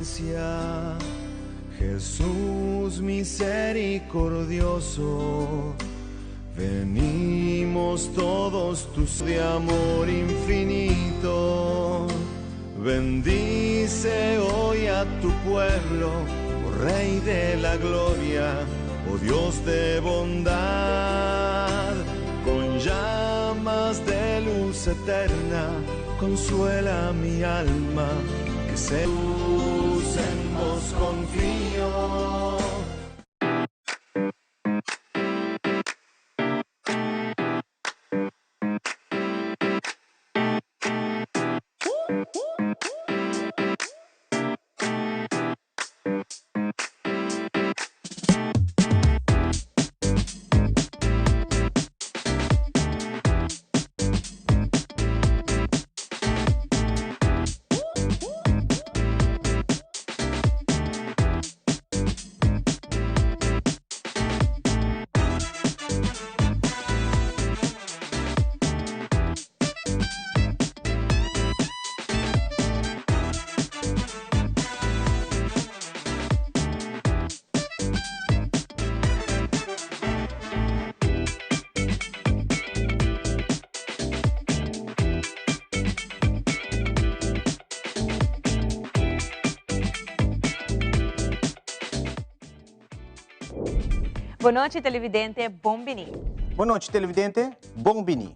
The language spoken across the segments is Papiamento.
Presencia, Jesús misericordioso, venimos todos tus de amor infinito. Bendice hoy a tu pueblo, oh Rey de la gloria, oh Dios de bondad, con llamas de luz eterna, consuela mi alma, que se luz en vos confío. Bon nochi televidente, bon bini. Bon nochi televidente, bon bini.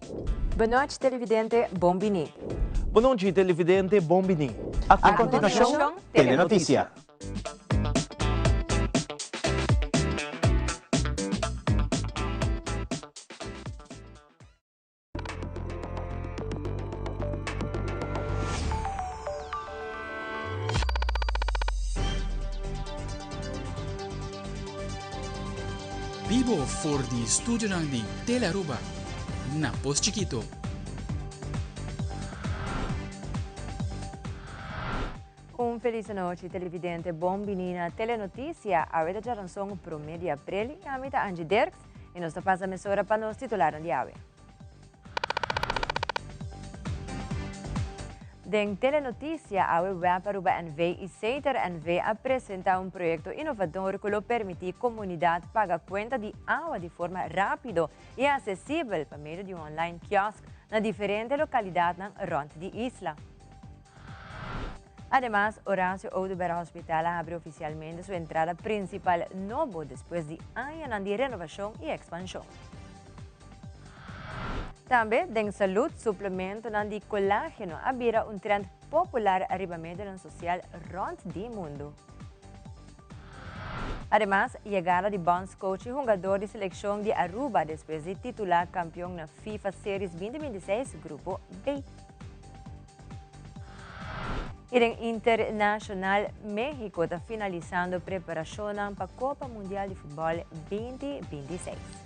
Bon nochi televidente, bon bini. Bon nochi televidente, bon bini. A continuacion, Telenoticia. Bibo for di studionan di Telearuba na Pos Chikito. Un felis anochi televidente, bon bini na Telenoticia. Awe ta djaranson prome di april y ami ta Angie Dirks y nos ta pasa mesora pa nos titularnan di awe. Den Telenoticia awe Web Aruba NV y Setar NV a presenta un proyecto inovador cu lo permiti comunidad paga cuenta di awa di forma rapido y accesibel pa medio di un online kiosk na diferente localidadnan rond di isla. Ademas, Horacio Oduber Hospital a habri oficialmente su entrada principal nobo despues di añanan di renovacion y expansion. Tambe, den salud, suplementonan di colageno a bira un trend popular ariba medionan social rond di mundo. Ademas, yegada di bondscoach y hungador di seleccion di Aruba despues di titula campeon na FIFA Series 2026 Grupo B. Y den internacional, Mexico ta finalisando preparacionnan pa Copa Mundial di Futbol 2026.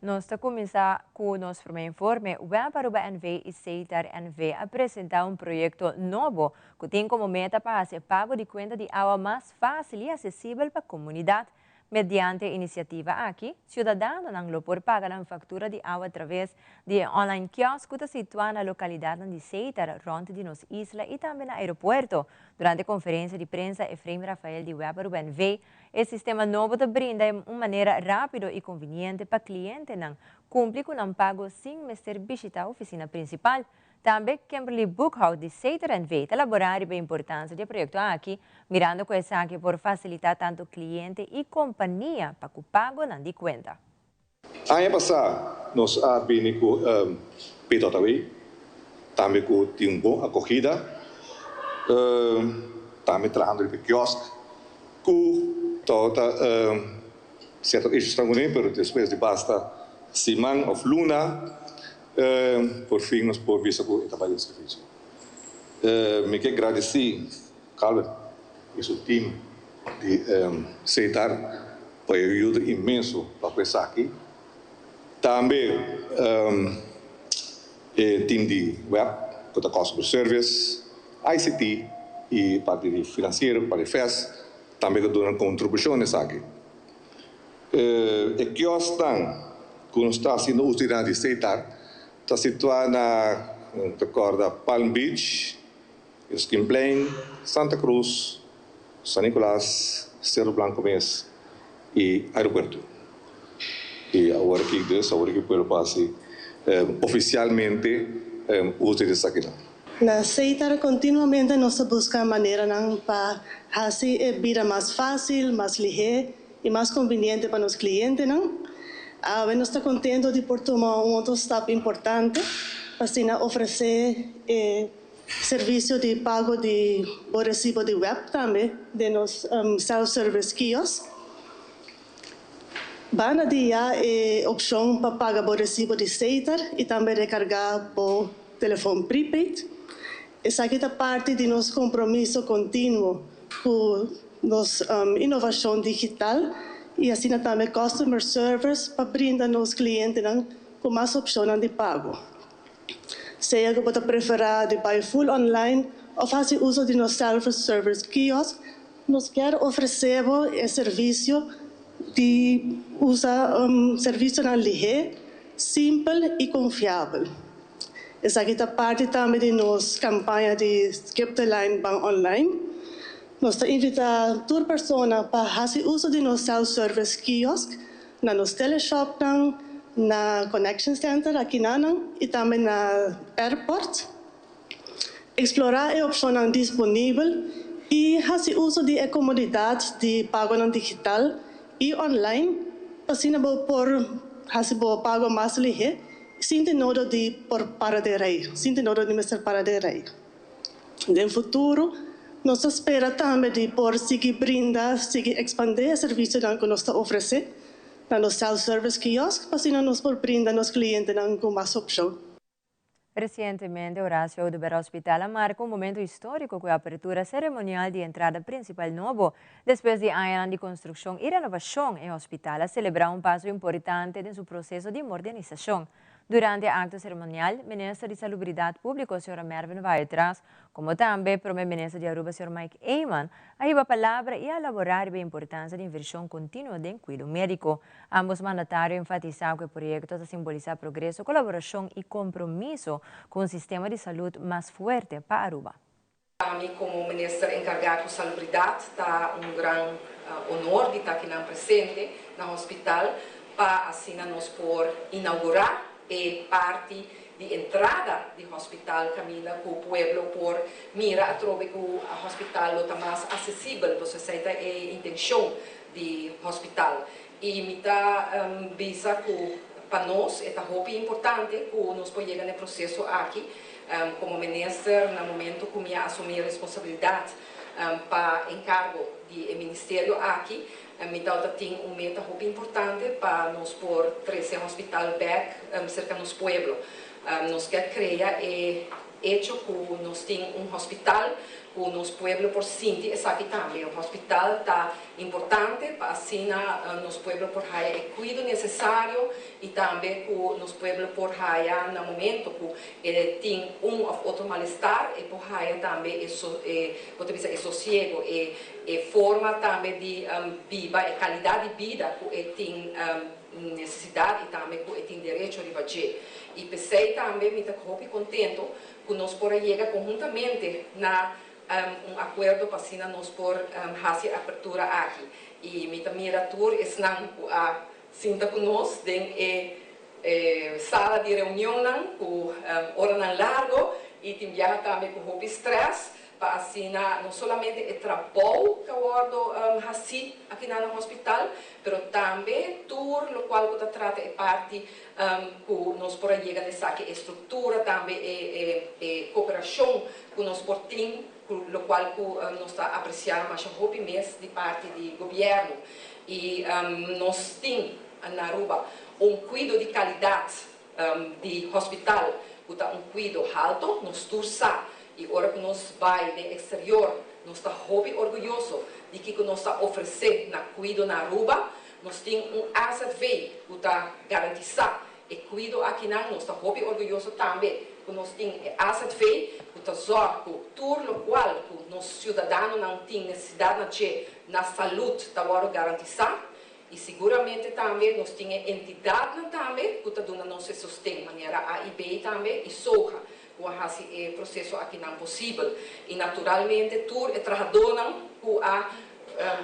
Nos ta cuminsa cu nos prome informe. Web Aruba NV y Setar NV a presenta un proyecto nobo cu tin como meta pa haci e pago di cuenta di awa mas facil y accesibel pa comunidad. Mediante e inisiativa aki, siudadanonan lo por paga nan faktura di awa atraves di e online kiosk ku ta situá na lokalidatnan di Setar rònt di nos isla i tambe na aeropuerto. Durante e konferensia di prensa Efraim Rafael di Web Aruba NV. E sistema nobo ta brinda e un manera rápido i konviniente pa klientenan kumpli ku nan pago sin mester bishitá ofisina prinsipal. Tambe Kimberly Boekhout di Seter NV ta laborá riba e importansia di e proyekto aki, mirando ku esaki por fasilitá tantu kliente i kompania pa ku pagonan di kuenta. Aña pasá nos a bini ku PJW, tambe ku tin un bon akogida, tambe trahando riba e kiosk ku tabata sierto issues ta kuné, pero despues di basta siman òf luna Por fin nos por bisa ku e ta bai den servisio. Mi ke gradisí Calvin i su team di Setar pa e ayuda inmenso pa ku esaki. Tambe e team di web ku ta Customer Service, ICT i parti di finansiero, parti di FES tambe ta duna kontribushon na esaki. E kiosknan ku nos ta hasiendo uso di nan di Setar. Ta situá na, ta kòrda, Palm Beach, Erskineplijn, Santa Cruz, San Nicolas, Cerro Blanco mes i aeropuerto. I awor aki dus, awor aki pueblo por hasi ofisialmente uso di esakinan. Na Setar kontinuamente nos ta buska maneranan pa hasi e bida mas fásil, mas lihé i mas konviniente pa nos klientenan. Awe nos ta kontento di por tuma un otro stap importante pa asina ofresé e servisio di pago di bo resibo di web tambe den nos self-service kiosk. Banda di ya e opshon pa paga bo resibo di Setar i tambe rekargá bo telefon prepaid. Esaki ta parti di nos kompromiso kontinuo ku nos inovashon digital i asina tambe customer service pa brinda nos klientenan ku mas opshonnan di pago. Sea ku bo ta preferá di bai full online òf hasi uso di nos self-service kiosk, nos kier ofresé bo e servisio di usa servisionan lihé, simpel i konfiabel. Esaki ta parti tambe di nos kampaña di Skip the Line Ban Online. Nos ta invitá tur persona pa hasi uso di nos self-service kiosk na nos teleshopnan, na Connection Center akinanan i tambe na airport. Eksplorá e opshonnan disponibel i hasi uso di e komodidat di pagonan digital i online pa asina bo por hasi bo pago mas lihé sin tin nodo di por para den rei, sin tin nodo di mester para den rei. Den futuro nos ta spera tambe di por sigui brinda, sigui ekspandé e servisionan ku nos ta ofresé na nos self-service kiosk pa asina nos por brinda nos klientenan ku mas opshon. Resientemente Horacio Oduber Hospital a marca un momento historico cu e apertura ceremonial di entrada principal nobo. Despues di añanan di construccion y renovacion, e hospital a celebra un paso importante den su proceso di modernisacion. Durante e acto ceremonial, Minister di Salubridad Publico, Sra. Mervin Wyatt-Ras, como tambe Prome Minister di Aruba, Sr. Mike Eman, a hiba palabra y a elabora riba e importancia di inversion continuo den cuido medico. Ambos mandatario a enfatisa cu e proyecto ta simbolisa progreso, colaboracion y compromiso cu un sistema di salud mas fuerte pa Aruba. Pa mi komo minister enkargá ku salubridat ta un gran honor di ta akinan presente na hospital pa asina nos por inaugurá e parti di entrada di hospital kaminda ku pueblo por mira atrobe ku hospital lo ta mas asesibel pasobra esei ta e intenshon di hospital. I mi ta bisa ku pa nos e ta hopi importante ku nos por yega na e proseso aki. Komo minister na momento ku mi a asumí responsabilidat pa enkargo di e ministerio aki, mi tabata tin un meta hopi importante pa nos por trese hospital bèk serka nos pueblo. Nos ke krea e echo ku nos tin un hospital ku nos pueblo por sinti esaki tambe. Un hospital ta importante pa asina nos pueblo por haya e kuido nesesario i tambe ku nos pueblo por haya na momento ku e tin un òf otro malestar e por haya tambe e e bo ta bisa e sosiego, e e forma tambe di biba, e kalidat di bida ku e tin nesesidat i tambe ku e tin derecho riba dje. I p'esei tambe mi ta hopi kontento ku nos por a yega konhuntamente na un akuerdo pa asina nos por hasi e apertura aki. I mi ta mira tur esnan ku a Sinta ku nos den e sala di reunionnan ku oranan largo i tin biaha tambe ku hopi strès pa asina no solamente e trabou ta wòrdu hasí akinan na hospital, pero tambe tur lokual ku ta trata e parti ku nos por a yega na esaki, e struktura tambe e koperashon ku nos por tin ku lokual ku nos ta apresiá masha hopi mes di parti di gobièrnu i nos tin na Aruba un kuido di kalidat di hospital ku ta un kuido halto, nos tur sa i ora ku nos bai den eksterior nos ta hopi orguyoso di kiko nos ta ofresé na kuido na Aruba. Nos tin un azv ku ta garantisá E kuido akinan nos ta hopi orguyoso tambe ku nos tin e azv ku ta zòrg ku tur lokual ku nos siudadanonan tin nesesidat na dje na salud ta wòrdu garantisá. I siguramente tambe nos tin e entidatnan tambe ku ta duna nos e sosten, manera AIB tambe i SOHA, ku a hasi e proseso akinan posibel. I naturalmente tur e trahadónan ku a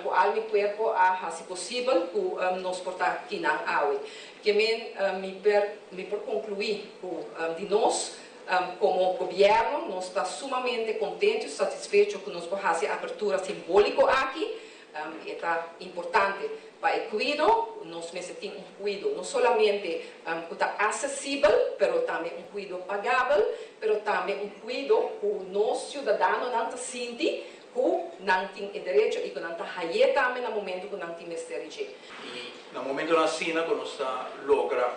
ku alma i kuerpo a hasi posibel ku nos por ta kinan awe. Ke men mi per mi por konkluí ku di nos komo gobièrnu nos ta sumamente kontentu i satisfecho ku nos por hasi e apertura simbóliko aki. E ta importante pa e kuido, nos mester tin un kuido no solamente ku ta asesibel, pero tambe un kuido pagabel, pero tambe un kuido ku nos siudadanonan ta sinti ku nan tin e derecho i ku nan ta hay'é tambe na momento ku nan tin mester di dje. I na momentonan asina ku nos ta logra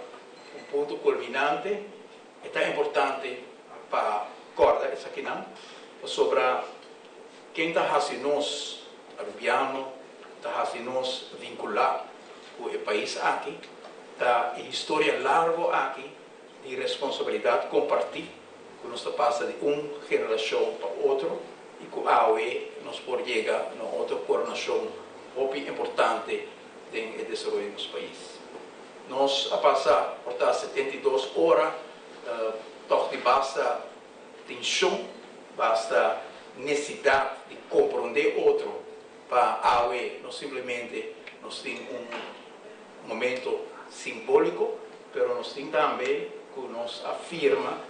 un punto kulminante, e ta importante pa kòrda esakinan, pasobra Ken ta hasi nos Arubiano, ta hasi nos vinculá cu e pais aki, ta e historia largo aki di responsabilidad compartí cu nos ta pasa di un generacion pa otro y cu awe nos por yega na otro coronacion hopi importante den e desaroyo di nos pais. Nos a pasa por ta 72 ora tog di basta Tenshon, basta nesidat di komprondé otro pa awe no simplemente nos tin un momento simbóliko, pero nos tin tambe ku nos a firma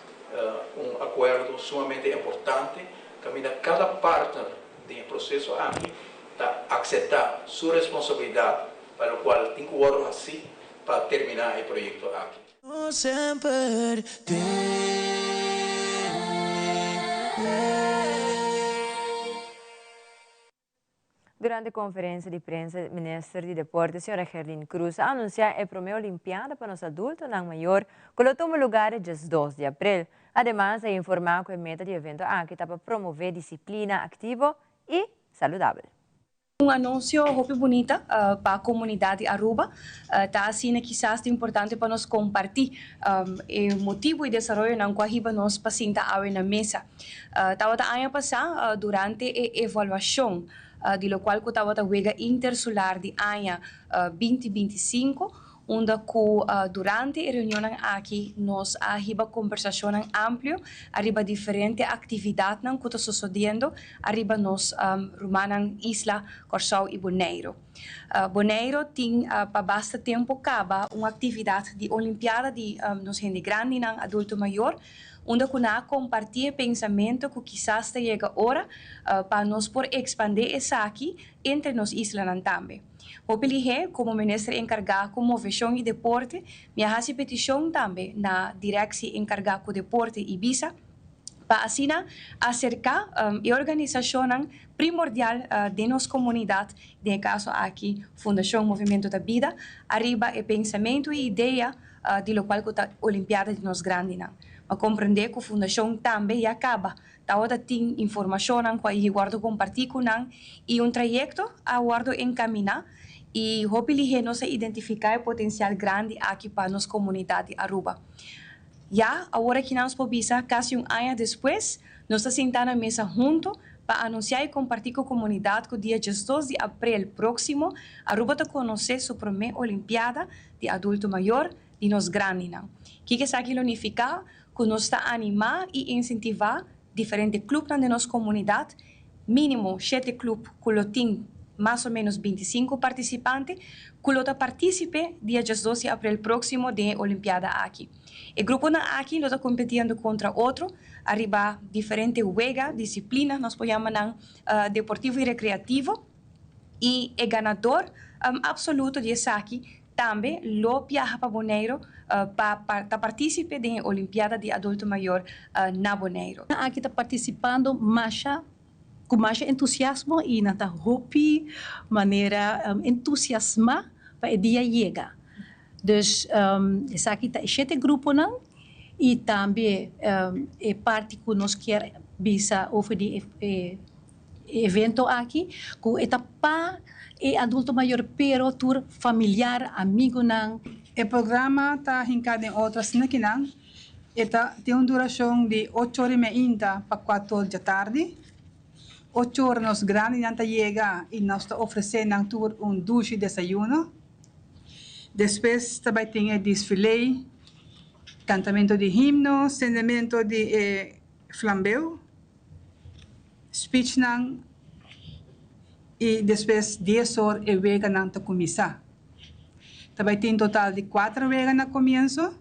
un akuerdo sumamente importante kaminda kada partner den e proseso aki ta akseptá su responsabilidat pa lokual tin ku wòrdu hasí pa terminá e proyekto aki. Durante conferencia di prensa Minister di Deporte Sra. Gerlien Croes a anuncia e prome Olimpiada pa nos adultonan mayor cu lo tuma lugar e 12 di april. Ademas a informa cu e meta di evento aki ta pa promove disciplina activo y saludabel. Un anuncio hopi bunita pa comunidad di Aruba. Ta asina kisas ta importante pa nos comparti e motibo y desaroyonan cu a hiba nos pa sinta awe na mesa. Tabata aña pasa durante e evaluacion di locual cu tabata Wega Intersular di aña 2025, unda cu durante e reunionnan aki nos a hiba combersacionnan amplio ariba diferente actividadnan cu ta sosodiendo ariba nos rumannan isla Corsou y Boneiro. Boneiro tin pa basta tempo caba un actividad di Olimpiada di nos hende grandinan, adulto mayor, unda cu nan a comparti e pensamento cu kisas ta yega ora pa nos por expande esaki entre nos islanan tambe. Hopi lihé, komo minister enkargá ku moveshon i deporte, mi a hasi petishon tambe na direksi enkargá ku deporte i bisa pa asina aserká e organisashonnan primordial den nos komunidat, den e kaso aki Fundashon Movimento ta Bida, ariba e pensamentu i idea di lokual ku ta Olimpiada di nos grandinan. Mi a komprendé ku Fundashon tambe ya kaba Tabata tin informashonnan ku a wòrdu kompartí ku nan i un trayekto a wòrdu enkaminá i hopi lihé nos a identifiká e potensial grandi aki pa nos komunidat di Aruba. Ya awor aki nos por bisa kasi un aña despues nos ta sintá na mesa huntu pa anunsiá i kompartí ku komunidat ku dia 12 di aprel próksimo Aruba ta konosé su promé Olimpiada di Adulto Mayor di nos grandinan. Kiko esaki lo nifiká? Ku nos ta animá i insentivá diferente klupnan den nos komunidat, mínimo shete klup ku lo tin mas o ménos 25 partisipante, ku lo ta partísipe dia 12 di aprel próksimo den e olimpiada aki. E gruponan aki lo ta kompetiendo kontra otro ariba diferente wega, disiplina, nos por yama nan, deportivo i rekreativo, i e ganador apsoluto di esaki Tambe lo biaha pa Boneiro pa ta participe den e Olimpiada di Adulto Mayor na Boneiro. Nan aki ta participando masha cu masha entusiasmo y nan ta hopi manera entusiasma pa e dia yega. Dus esaki ta e shete gruponan y tambe e parti cu nos kier bisa over di e E evento aki ku e ta pa e adulto mayor pero tur familiar, amigunan. E programa ta hinká den otro asina kinan. E ta tin un durashon di ocho ora i meinta pa kuater or djatardi. Ocho ora nos grandinan ta yega i nos ta ofresé nan tur un dushi desayuno. Despues ta bai tin e desfile, cantamento di himno, sendemento di e flambeu, speechnan y despues dies or e weganan ta cuminsa. Ta bai tin total di cuater wega na comienso,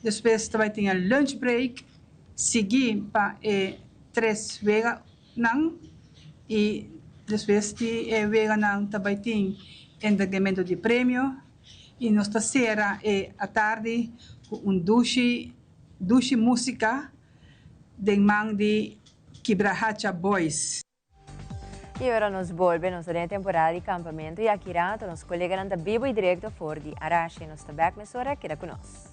despues ta bai tin e lunch break sigui pa e tres weganan y despues di e weganan ta bai tin entregamento di premio y nos ta cera e atardi cu un dushi dushi musica den man di Kibrahacha Boys. Y ora nos bolbe, nos ta den e temporada di campamento y aki rato nos coleganan ta bibo y directo for di Arashi. Nos ta bek mesora, keda cu nos.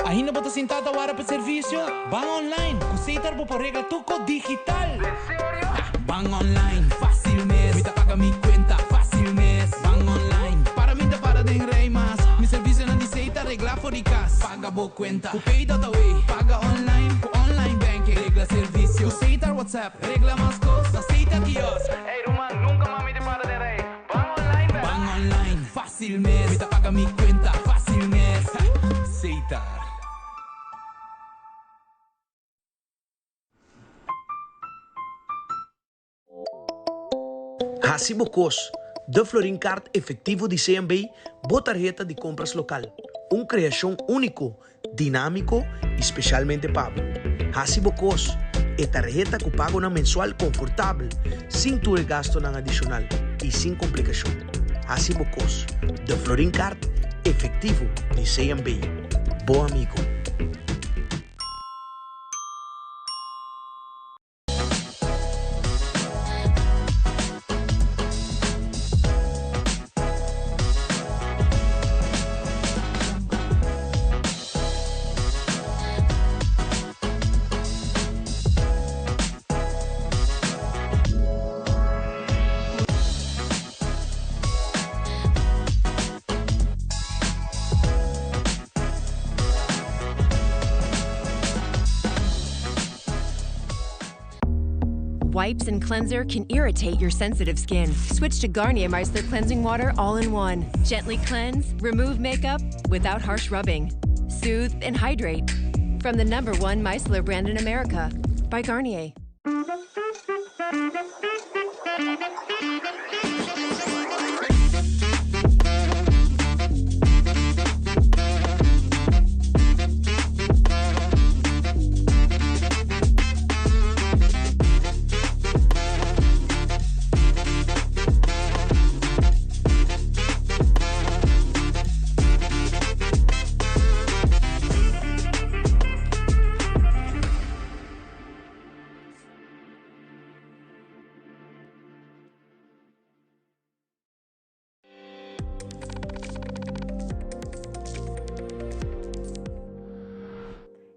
Ainda bo ta sintá ta wara pa servisio? Ban online! Ku Setar bo por regla tur kos digital! Ban online, fásil mes! Mi ta paga mi kuenta, fásil mes! Ban online, para mi ta para den rei mas! Mi servisionan di Setar reglá for di kas! Paga bo kuenta ku Pay.awe! Paga online ku online banking! Regla servisio ku Setar WhatsApp! Regla mas kos na Setar Kiosk! Ey ruman, nunka mas mi ta para den rei! Ban online bèk! Ban online, fásil mes! Mi ta paga mi kuenta, fásil mes! Setar. Hasi bo kos, De Florin Card Efectivo di CMB, bo tarheta di kompras lokal. Un kreashon úniko Dinámiko i spesialmente pa bo. Hasi bo kos, e tarheta ku pagonan mensual konfortabel, sin tur e gastonan adishonal i sin komplikashon. Hasi bo kos, De Florin Card efektivo di CMB. Bo amigo. Wipes and cleanser can irritate your sensitive skin. Switch to Garnier Micellar Cleansing Water all in one. Gently cleanse, remove makeup without harsh rubbing. Soothe and hydrate. From the number one micellar brand in America by Garnier.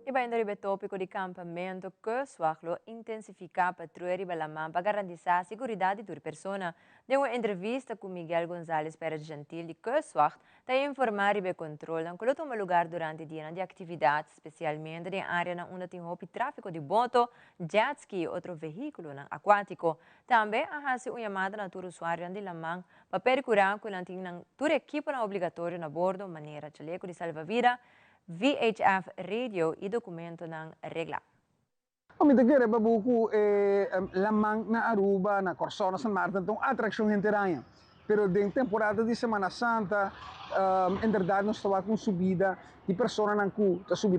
Y bayendo riba e topico di campamento, Kustwacht lo intensifica patruya riba laman pa garantisa siguridad di tur persona. Den un entrevista cu Miguel Gonzalez Perez Gentil di Kustwacht ta informa riba e controlnan cu lo tuma lugar durante dianan di actividad, specialmente den areanan unda tin hopi trafico di boto, jetski y otro vehiculonan acuatico. Tambe a haci un yamada na tur usuarionan di laman pa percura cu nan tin nan tur ekiponan obligatorio na bordo manera chaleco di salvavida, VHF radio y documentonan regla. Mi ta kere pa bo ku e laman na Aruba, na Kòrsou, na San Martin ta un atrakshon henter aña. Pero den temporada di Semana Santa en bèrdat nos ta wak un subida di personanan ku ta subi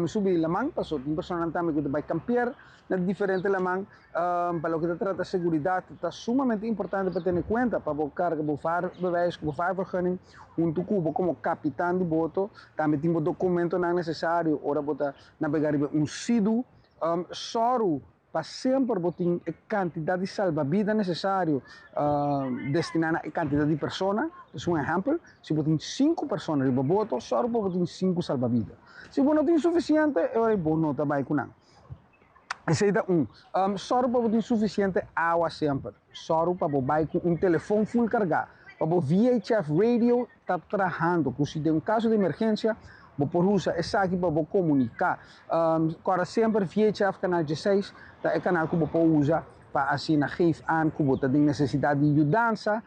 subi laman, pasobra tin personanan tambe ku ta bai kampeer na diferente laman. Pa loke ta trata seguridat ta sumamente importante pa tene kuenta pa bo karga bo vaarbewijs ku bo vaarvergunning huntu ku bo komo kapitan di boto. Tambe tin bo dokumentonan nesesario ora bo ta nabegá riba un sidu. Sòru pa semper bo tin e kantidat di salbabida nesesario destiná na e kantidat di persona. Es un ehèmpel, si bo tin sinku persona riba boto, sòru pa bo tin sinku salbabida. Si bo no tin sufisiente, e ora ei bo no ta bai ku nan. Esei ta un. Sòru pa bo tin sufisiente awa semper. Sòru pa bo bai ku un telefòn ful kargá, pa bo VHF radio ta trahando, ku si den un kaso di emergensia, Bo por usa esaki pa bo komuniká. Kòrda semper VHF kanal 16 ta e kanal ku bo por usa pa asina geef aan ku bo ta den nesesidat di yudansa.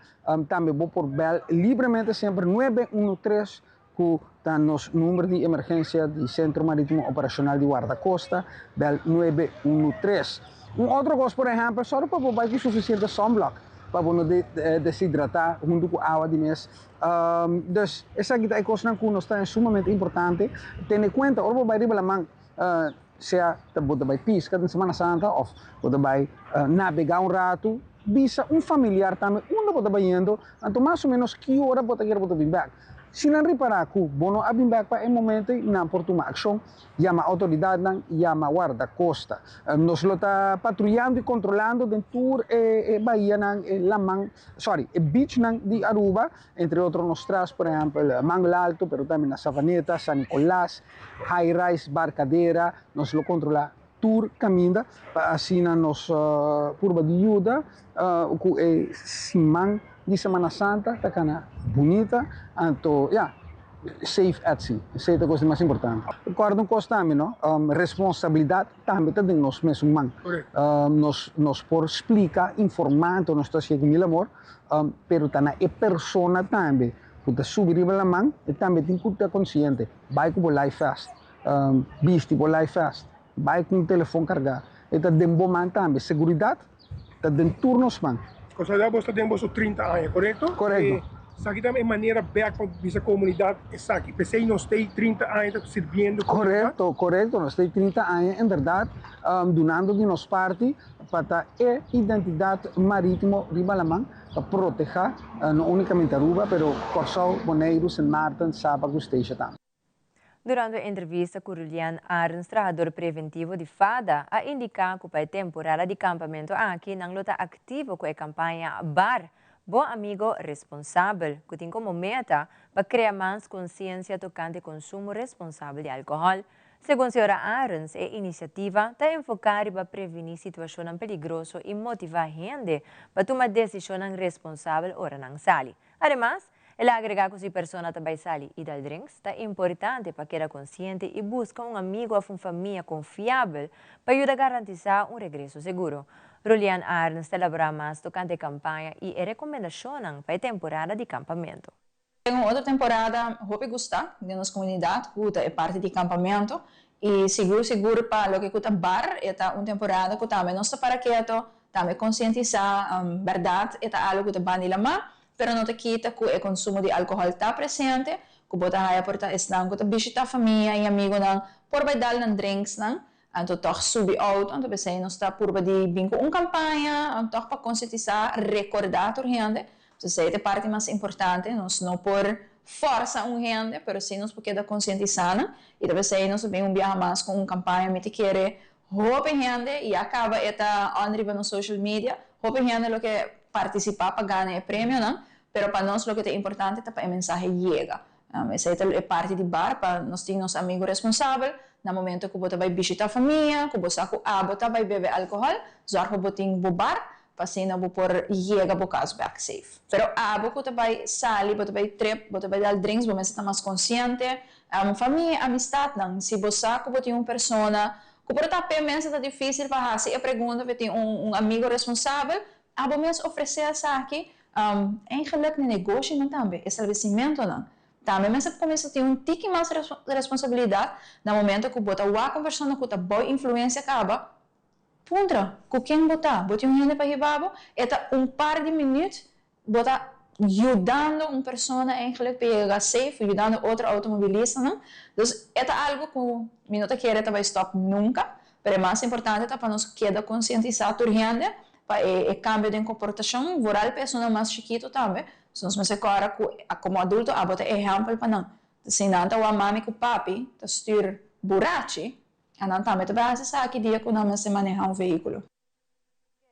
Tambe bo por bèl libremente semper 913 ku ta nos number di emergensia di Sentro Marítimo Operashonal di Wardakosta, bèl 913. Un otro kos, por ehèmpel, sòru pa bo bai ku sufisiente sunblock pa bo no deshidratá huntu ku awa di mes. Dus, esaki ta e kosnan ku nos ta haña sumamente importante tene kuenta ora bo bai riba laman, sea ta bo ta bai piska den Semana Santa òf bo ta bai nabegá un ratu, bisa un familiar tambe unda bo ta bayendo, anto mas o ménos ki ora bo ta kere bo ta bin bèk. Si nan ripará ku bo no a bin bèk pa e momento ei, nan por tuma akshon, yama outoridatnan, yama wardakosta. Nos lo ta patruyando i kontrolando den tur e bahianan, e laman, sorry, e beachnan di Aruba, entre otro nos tras, por ehèmpel, Mangel Alto, pero tambe na Savaneta, San Nicolas, High Rise, Barcadera, nos lo kontrolá tur kaminda pa asina nos purba di yuda ku e siman di Semana Santa ta kana bunita anto ya safe at sea esei ta kos di mas importante. Kòrda un kos tambe no responsabilidat tambe ta den nos mesun man nos nos por splika informá anto nos ta hasié ku mil amor pero ta na e persona tambe ku ta subi riba laman e tambe tin ku ta konsiente bai ku bo life vest Bisti bo life vest, bai ku un telefon kargá. E ta den bo man tambe. Seguridat ta den tur nos man. Konsolidat bo sta den boso 30 aña, korekto? Korekto. Esaki ta e manera bek pa bisa komunidat esaki. P'esei nos t'ei 30 aña ta sirbiendo komunidat. Korekto, korekto. Nos t'ei 30 aña en bèrdat dunando di nos parti pa ta e identidat marítimo riba laman pa protehá no únikamente Aruba pero Kòrsou, Boneiru, Sint Maarten, Saba ku Statia tambe. Durante un entrevista cu Rulian Arends, trahador preventivo di fada, a indica cu pa e temporada di campamento aki nan lo ta activo cu e campaña Bar, Bo Amigo Responsabel, cu tin como meta pa crea mas conciencia tocante consumo responsabel di alcohol. Segun señora Arends, e iniciativa ta enfoca riba preveni situacionnan peligroso y motiva hende pa tuma decisionnan responsabel ora nan sali. Ademas, el a agregá ku si persona ta bai sali i dal drinks, ta importante pa keda konsiente i buska un amigu òf un famia konfiabel pa yuda garantisá un regreso seguro. Rulian Arns ta elaborá mas tokante e kampaña i e rekomendashonnan pa e temporada di kampamentu. Den un otro temporada hopi gustá den nos komunidat ku ta e parti di kampamentu i sigur sigur pa loke ku ta bar e ta un temporada ku tambe nos ta para keto, tambe konsientisá bèrdat e ta algu ku ta bandi lamá Pero no ta kita ku e konsumo di alkohòl ta presente, ku bo ta haya por ta esnan ku ta bishitá famia i amigunan por bai dal nan drinksnan, anto tòg subi outo, anto p'esei nos ta purba di bin ku un kampaña tòg pa konsientisá, rekordá tur hende. Entonces esei ta e parti mas importante, nos no por fòrsa un hende, pero sí nos por keda konsientisá nan, i ta p'esei nos ta bin un biaha mas ku un kampaña, mi ta kere Hopi hende ya caba e ta on riba nos social media, hopi hende lo ke participa pa gana e premionan, pero pa nos loke ta importante ta pa e mensahe yega. Esey ta e parti di bar pa nos tin nos amigo responsabel na momento cu bo ta bay bishita famia, cu bo sa cu abo ta bay bebe alcohol, zorg pa bo tin bo bar pa asina bo por yega bo cas bek safe. Pero abo cu ta bay sali, bo ta bay trip, bo ta bay dal drinks, bo mester ta mas consciente. Famia, amistadnan, si bo sa cu bo tin un persona cu por ta p'e mester ta dificil pa haci e pregunta p'e tin un amigo responsabel, abo mes ofrece esaki. Eigenlijk na negoshinan tambe, establecimentonan tambe mester cuminsa tin un tiki mas responsabilidad na momento cu bo ta wak un persona cu ta bou influencia caba, Puntra, Ku ken bo ta? Bo tin un hende pa hiba bo? E ta un par di minuut bo ta yudando un persona eigenlijk pa yega safe, yudando otro automobilistanan. Dus e ta algo ku mi no ta kere ta bai stop nunca, pero e mas importante ta pa nos keda konsientisá tur hende pa e kambio den komportashon, vooral pa esunnan mas chikito tambe. So nos mester kòrda ku komo adulto abo ta ehèmpel pa nan. Si nan ta wak mami ku papi ta stuur burachi, A nan tambe ta bai hasi esaki dia ku nan mester manehá un vehíkulo.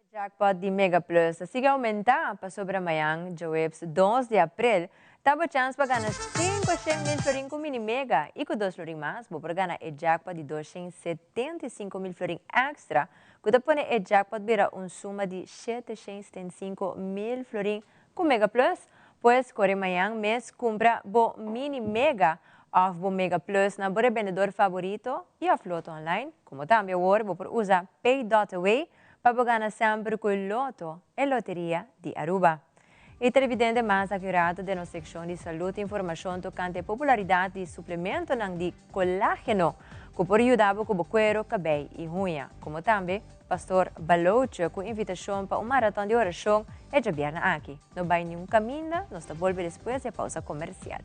E jackpot di Mega Plus ta sigui oumentá pasobra mañan, djaweps 2 di aprel, ta bo chans pa gana 500 mil florin ku Mini Mega i ku dos florin mas bo por gana e jackpot di 275 mil florin èkstra ku ta pone e jackpot bira un suma di 775 mil florin ku Mega Plus. Pues kore mañan mes kumpra bo Mini Mega. Of bo Mega Plus na bo rebendedor favorito y of Lotto Online, como tambe awor bo por usa Pay dot Away pa bo gana semper cu Lotto, e loteria di Aruba. E televidente mas acurado den nos seccion di salud informacion tocante e popularidad di suplementonan di colageno cu por yuda bo cu bo cuero, cabey y huña, como tambe Pastor Baloche cu invitacion pa un maraton di oracion e djabierna aki. No bay niun caminda, nos ta bolbe despues di e pausa comercial.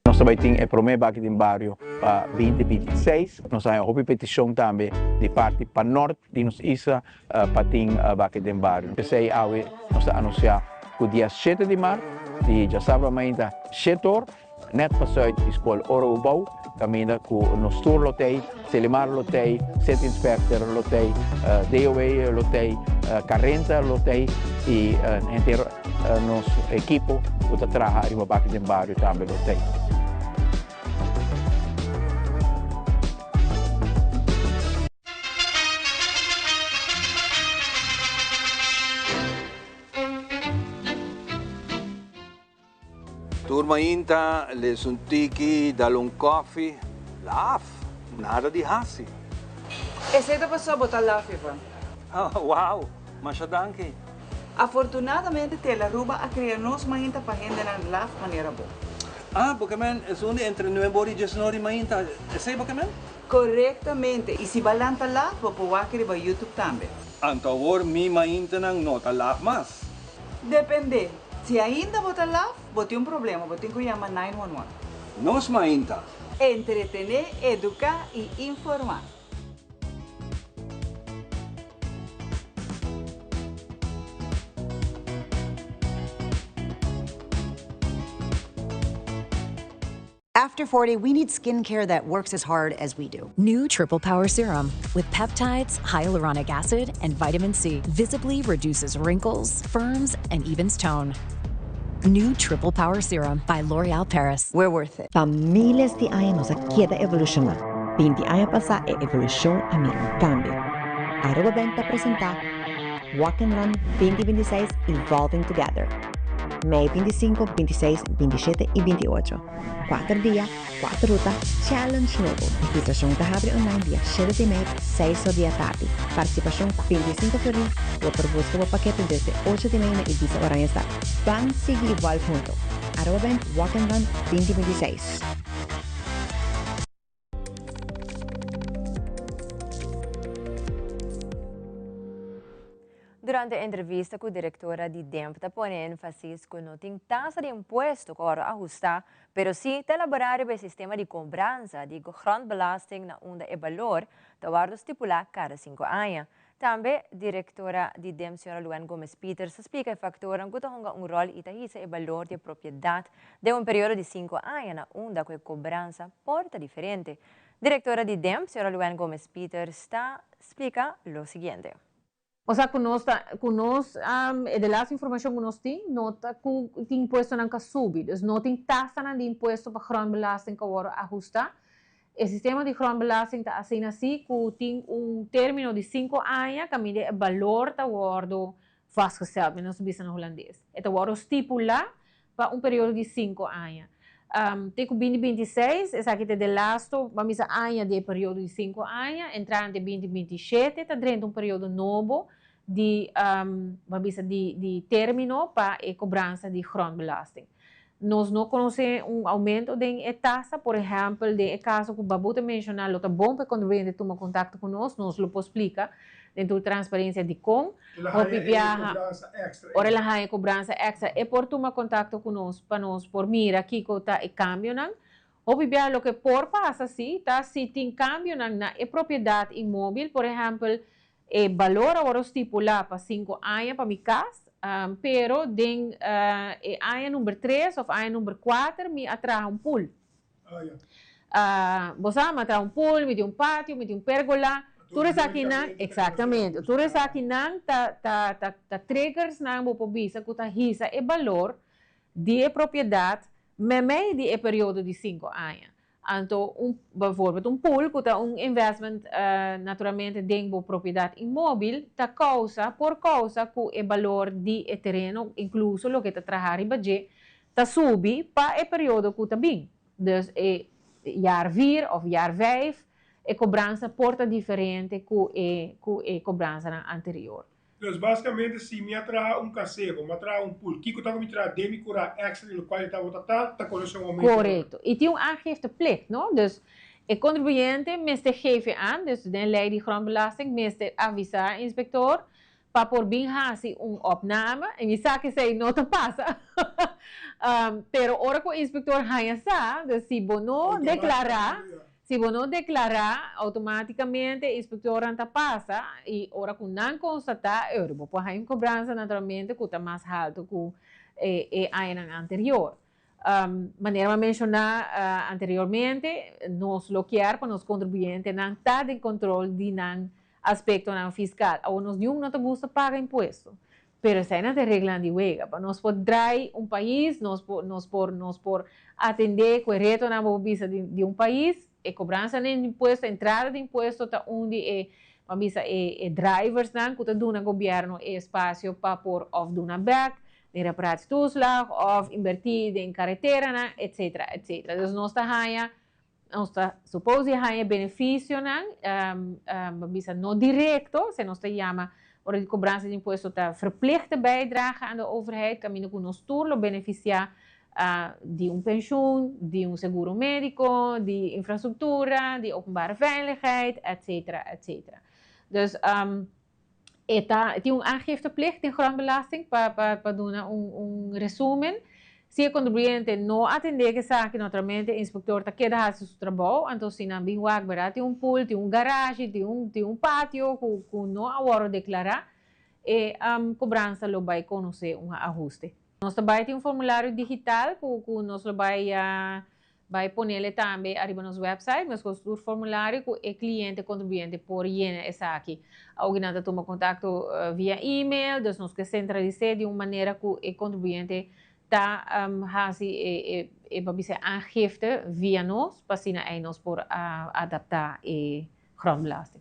Nos ta bai tin e promé baki den bario pa 2026. Nos a haña hopi petishon tambe di parti panòrt di nos isla pa tin baki den bario. P'esei awe nos ta anunsiá ku dia shete di mart di djasabra mainta shete or nèt pasùit di skol Oro Ubou kaminda ku nos tur lo t'ei, Selimar lo t'ei, City Inspector lo t'ei, DOW lo t'ei, Carenta lo t'ei i henter Nos ekipo ku ta traha ariba baki den bario tambe lo tei. Tur mainta les un tiki, dal un koffie, laf, nada di hasi. Esei ta pasobra bo ta laf, Ivan. Wow, masha danki. Afortunadamente Telaruba a crea nos mainta pa hendenan laf manera bo. Ah, bo ke men esun di entre nuebe ora y diesnuebe ora mainta, esey bo ke men? Corectamente, y si ba lanta laf bo por wak riba YouTube tambe. Anto awor mi maintanan no ta laf mas? Depende, si ainda bo ta laf, bo tin un problema, bo tin cu yama 911. Nos mainta. Entretene, educa y informa. After 40, we need skincare that works as hard as we do. New Triple Power Serum with peptides, hyaluronic acid, and vitamin C visibly reduces wrinkles, firms, and evens tone. New Triple Power Serum by L'Oreal Paris. We're worth it. Pa miles di aña nos a keda evolushoná. 20 aña pasá e evolushon a mira un kambio. Aruba Bank ta presentá Walk and Run 2026 Evolving Together. Mei 25, 26, 27 i 28. Kuater dia, kuater ruta, challenge nobo. Registrashon ta habri online dia shete di mei, seis or di atardi. Partisipashon 25 florin. Bo por buska bo pakete desde ocho di mei na Ibiza Oranjestad. Ban sigui evolve hunto. Aruba Bank Walk and Run 2026. Durante entrevista cu directora di DEMP ta pone enfasis cu no tin tasa di impuesto cu oro ahusta, pero si ta elabora riba e sistema di cobransa di grondbelasting na unda e balor ta wordo stipula cada cinco aña. Tambe directora di DEMP señora Luann Gomez Pieters ta splica e factornan cu ta hunga un rol y ta hisa e balor di e propiedad den un periodo di cinco aña na unda cu e cobransa por ta diferente. Directora di DEMP señora Luann Gomez Pieters ta splica lo siguiente. Osea ku nos ta ku nos e de laatste informashon ku nos tin no ta ku tin impuestonan ka subi. Dus no tin tasanan di impuesto pa grondbelasting ku a wòrdu ahustá. E sistema di grondbelasting ta asina si ku tin un término di sinku aña kaminda e balor ta wòrdu vastgesteld, mi nos ta bisa na hulandes. E ta wòrdu stipulá pa un periodo di sinku aña. Te ku binti 26, esaki ta e delasto, ban bisa aña di e periodo di sinku aña, entrante binti 27 ta drenta un periodo nobo di, ban bisa di di termino pa e kobransa di grondbelasting. Nos no konosé un oumento den e tasa, por ehèmpel den e kaso ku Babu ta menshoná lo ta bon pa e kontribuyente tuma kontakto ku nos, nos lo por splika den tur transparensia dikon. Hopi biaha, ora el a haña e kobransa èkstra, e por tuma kontakto ku nos pa nos por mira kiko ta e kambionan. Hopi biaha loke por pasa si ta si tin kambionan na e propiedat inmóbil, por ehèmpel, e balor a wòrdu stipulá pa sinku aña pa mi kas, pero den e aña number tres òf aña number kuater mi a traha un pool. Bo sa, mi a traha un pool, mi tin un patio, mi tin un pergola. Tur esakinan, exactamente, tur esakinan ta, ta, ta, ta triggersnan bo por bisa ku ta hisa e balor di e propiedat meimei di e periodo di sinku aña. Anto un bijvoorbeeld un pool ku ta un investment naturalmente den bo propiedat inmóbil ta kousa por kousa ku e balor di e tereno inkluso loke ta traha riba dje ta subi pa e periodo ku ta bin. Dus e jaar vier òf jaar vijf e kobransa por ta diferente ku e ku e kobransanan anterior. Dus basikamente si mi a traha un kasebo, mi a traha un pool, kiko ta ku mi traha den mi kurá èkstra di lokual e tabata ta, ta konosé un oumento. Korekto. I tin un aangifteplicht, no? Dus e kontribuyente mester geven aan, dus den lei di grondbelasting mester avisá e inspektor pa por bin hasi un opname, i mi sa ku esei no ta pasa, pero ora ku e inspektor haña sa, dus si bo no deklará, Si bo no deklará, outomátikamente e inspektornan ta pasa i ora ku nan konstatá, euro bo por haña un kobransa naturalmente ku ta mas haltu ku e añanan anterior. Manera mi a menshoná anteriormente, nos lo kier pa nos kontribuyentenan ta den kontrol di nan aspektonan fiskal. Awor nos niun no ta gusta paga impuesto, Pero esei nan ta e reglanan di wega. Pa nos por drai un pais, nos por, nos por, nos por atendé ku e retonan bo por bisa di, di un pais, e kobransa di impuesto, entrada di impuesto ta un di e, ban bisa e, e driversnan ku ta duna gobièrnu e espasio pa por òf duna bèk den reparatietoeslag òf inbertí den kareteranan, etsetera, etsetera. Dus nos ta haña, nos ta suppose di haña beneficionan, ban bisa no directo, se nos ta yama ora di cobransa di impuesto ta verplichte bijdrage aan de overheid, caminda cu nos tur lo beneficia di un pensioen, di un seguro medico, di infrastructura, di openbare veiligheid, etcetera, etcetera. Dus e ta tin un aangifteplicht den grondbelasting pa pa pa duna un un resumen. Si e contribuyente no atende ku esaki naturalmente e inspector ta keda hasi su trabou, anto si nan bin wak bera tin un pool, tin un garage, tin un tin un patio ku ku no a wòrdu deklará, e kobransa lo bai konosé un ahuste. Nos ta bai tin un formulario digital ku ku nos lo bai Bai ponele tambe ariba nos website, meskos tur formulario ku e kliente kontribuyente por yena esaki. Awoki nan ta tuma kontakto via email, dus nos ke sentralis'é di un manera ku e kontribuyente ta hasi e e pa bisa aangifte via nos, pa asina ei nos por adaptá e grondbelasting.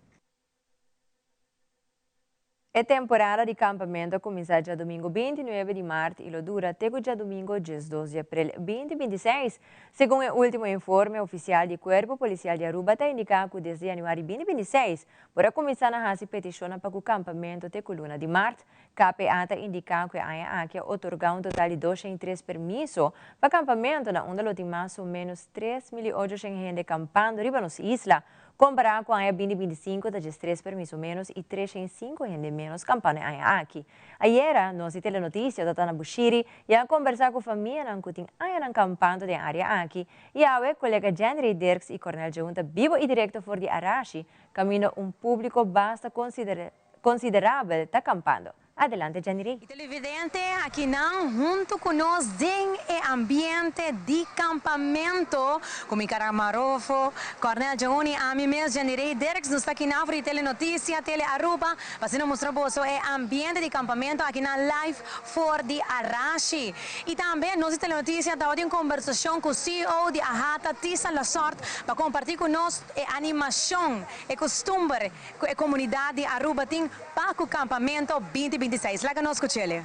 E temporada di kampamentu a kuminsá djadumingu 29 di mart i lo dura te ku djadumingu 12 di aprel 2026. Segun e último informe ofisial di Kuerpo Polisial di Aruba ta indiká ku desde yanüari 2026 por a kuminsá na hasi petishonnan pa ku kampamentu te ku luna di mart. KPA ta indiká ku e aña aki a otorgá un total di 203 permiso pa kampamentu na unda lo tin mas o ménos 3.800 hende kampando riba nos isla. Kompará ku aña 2025 ta djes tres permiso ménos i 305 hende ménos kampá na e aña aki. Ayera, nos di Telenoticia ta ta na Bushiri i a kombersá ku famianan ku tin añanan kampando den área aki i awe kolega Jenry Dirks i Cornel Jeun ta bibo i direkto for di Arashi kaminda un públiko basta konsiderabel ta kampando. Adelante Jenny. Y televidente akinan hunto cu nos den e ambiente di campamento cu mi cara Marofo, Cornel Jahoni, ami mes Jenny Dirks nos ta akinan for di Telenoticia, Tele Aruba pa asina mustra boso e ambiente di campamento akinan live for di Arashi. Y tambe nos di Telenoticia tabatin un conversacion cu CEO di Ahata Tisa Lasort pa comparti cu nos e animacion, e custumber cu e comunidad di Aruba tin pa cu Campamento 2026. Laga nos scuch'ele.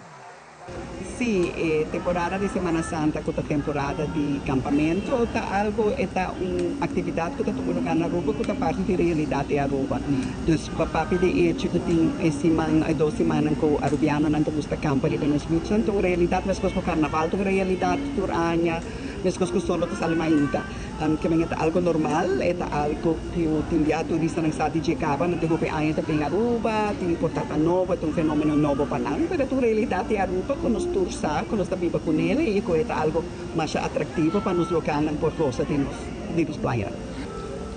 Sí, e temporada di Semana Santa cu ta temporada di campamento ta algo, e ta un actividad cu ta tuma lugar na Aruba cu ta parti di realidad di Aruba. Dus pa papia di echo cu tin e siman, e dos simannan cu Arubianonan ta gusta campa riba nos beachnan ta un realidad mescos cu Carnaval ta un realidad tur aña, mescos cu solo ta sali mainta. Ke men e ta algo normal, e ta algo ku tin bia turistanan sa di dje kaba, nan tin hopi aña ta bin Aruba, tin por ta ta nobo, e ta un fenomeno nobo pa nan, pero e ta un realidat di Aruba ku nos tur sa, ku nos ta biba kuné i ku e ta algo masha atraktivo pa nos lokalnan por gosa di nos di nos playanan.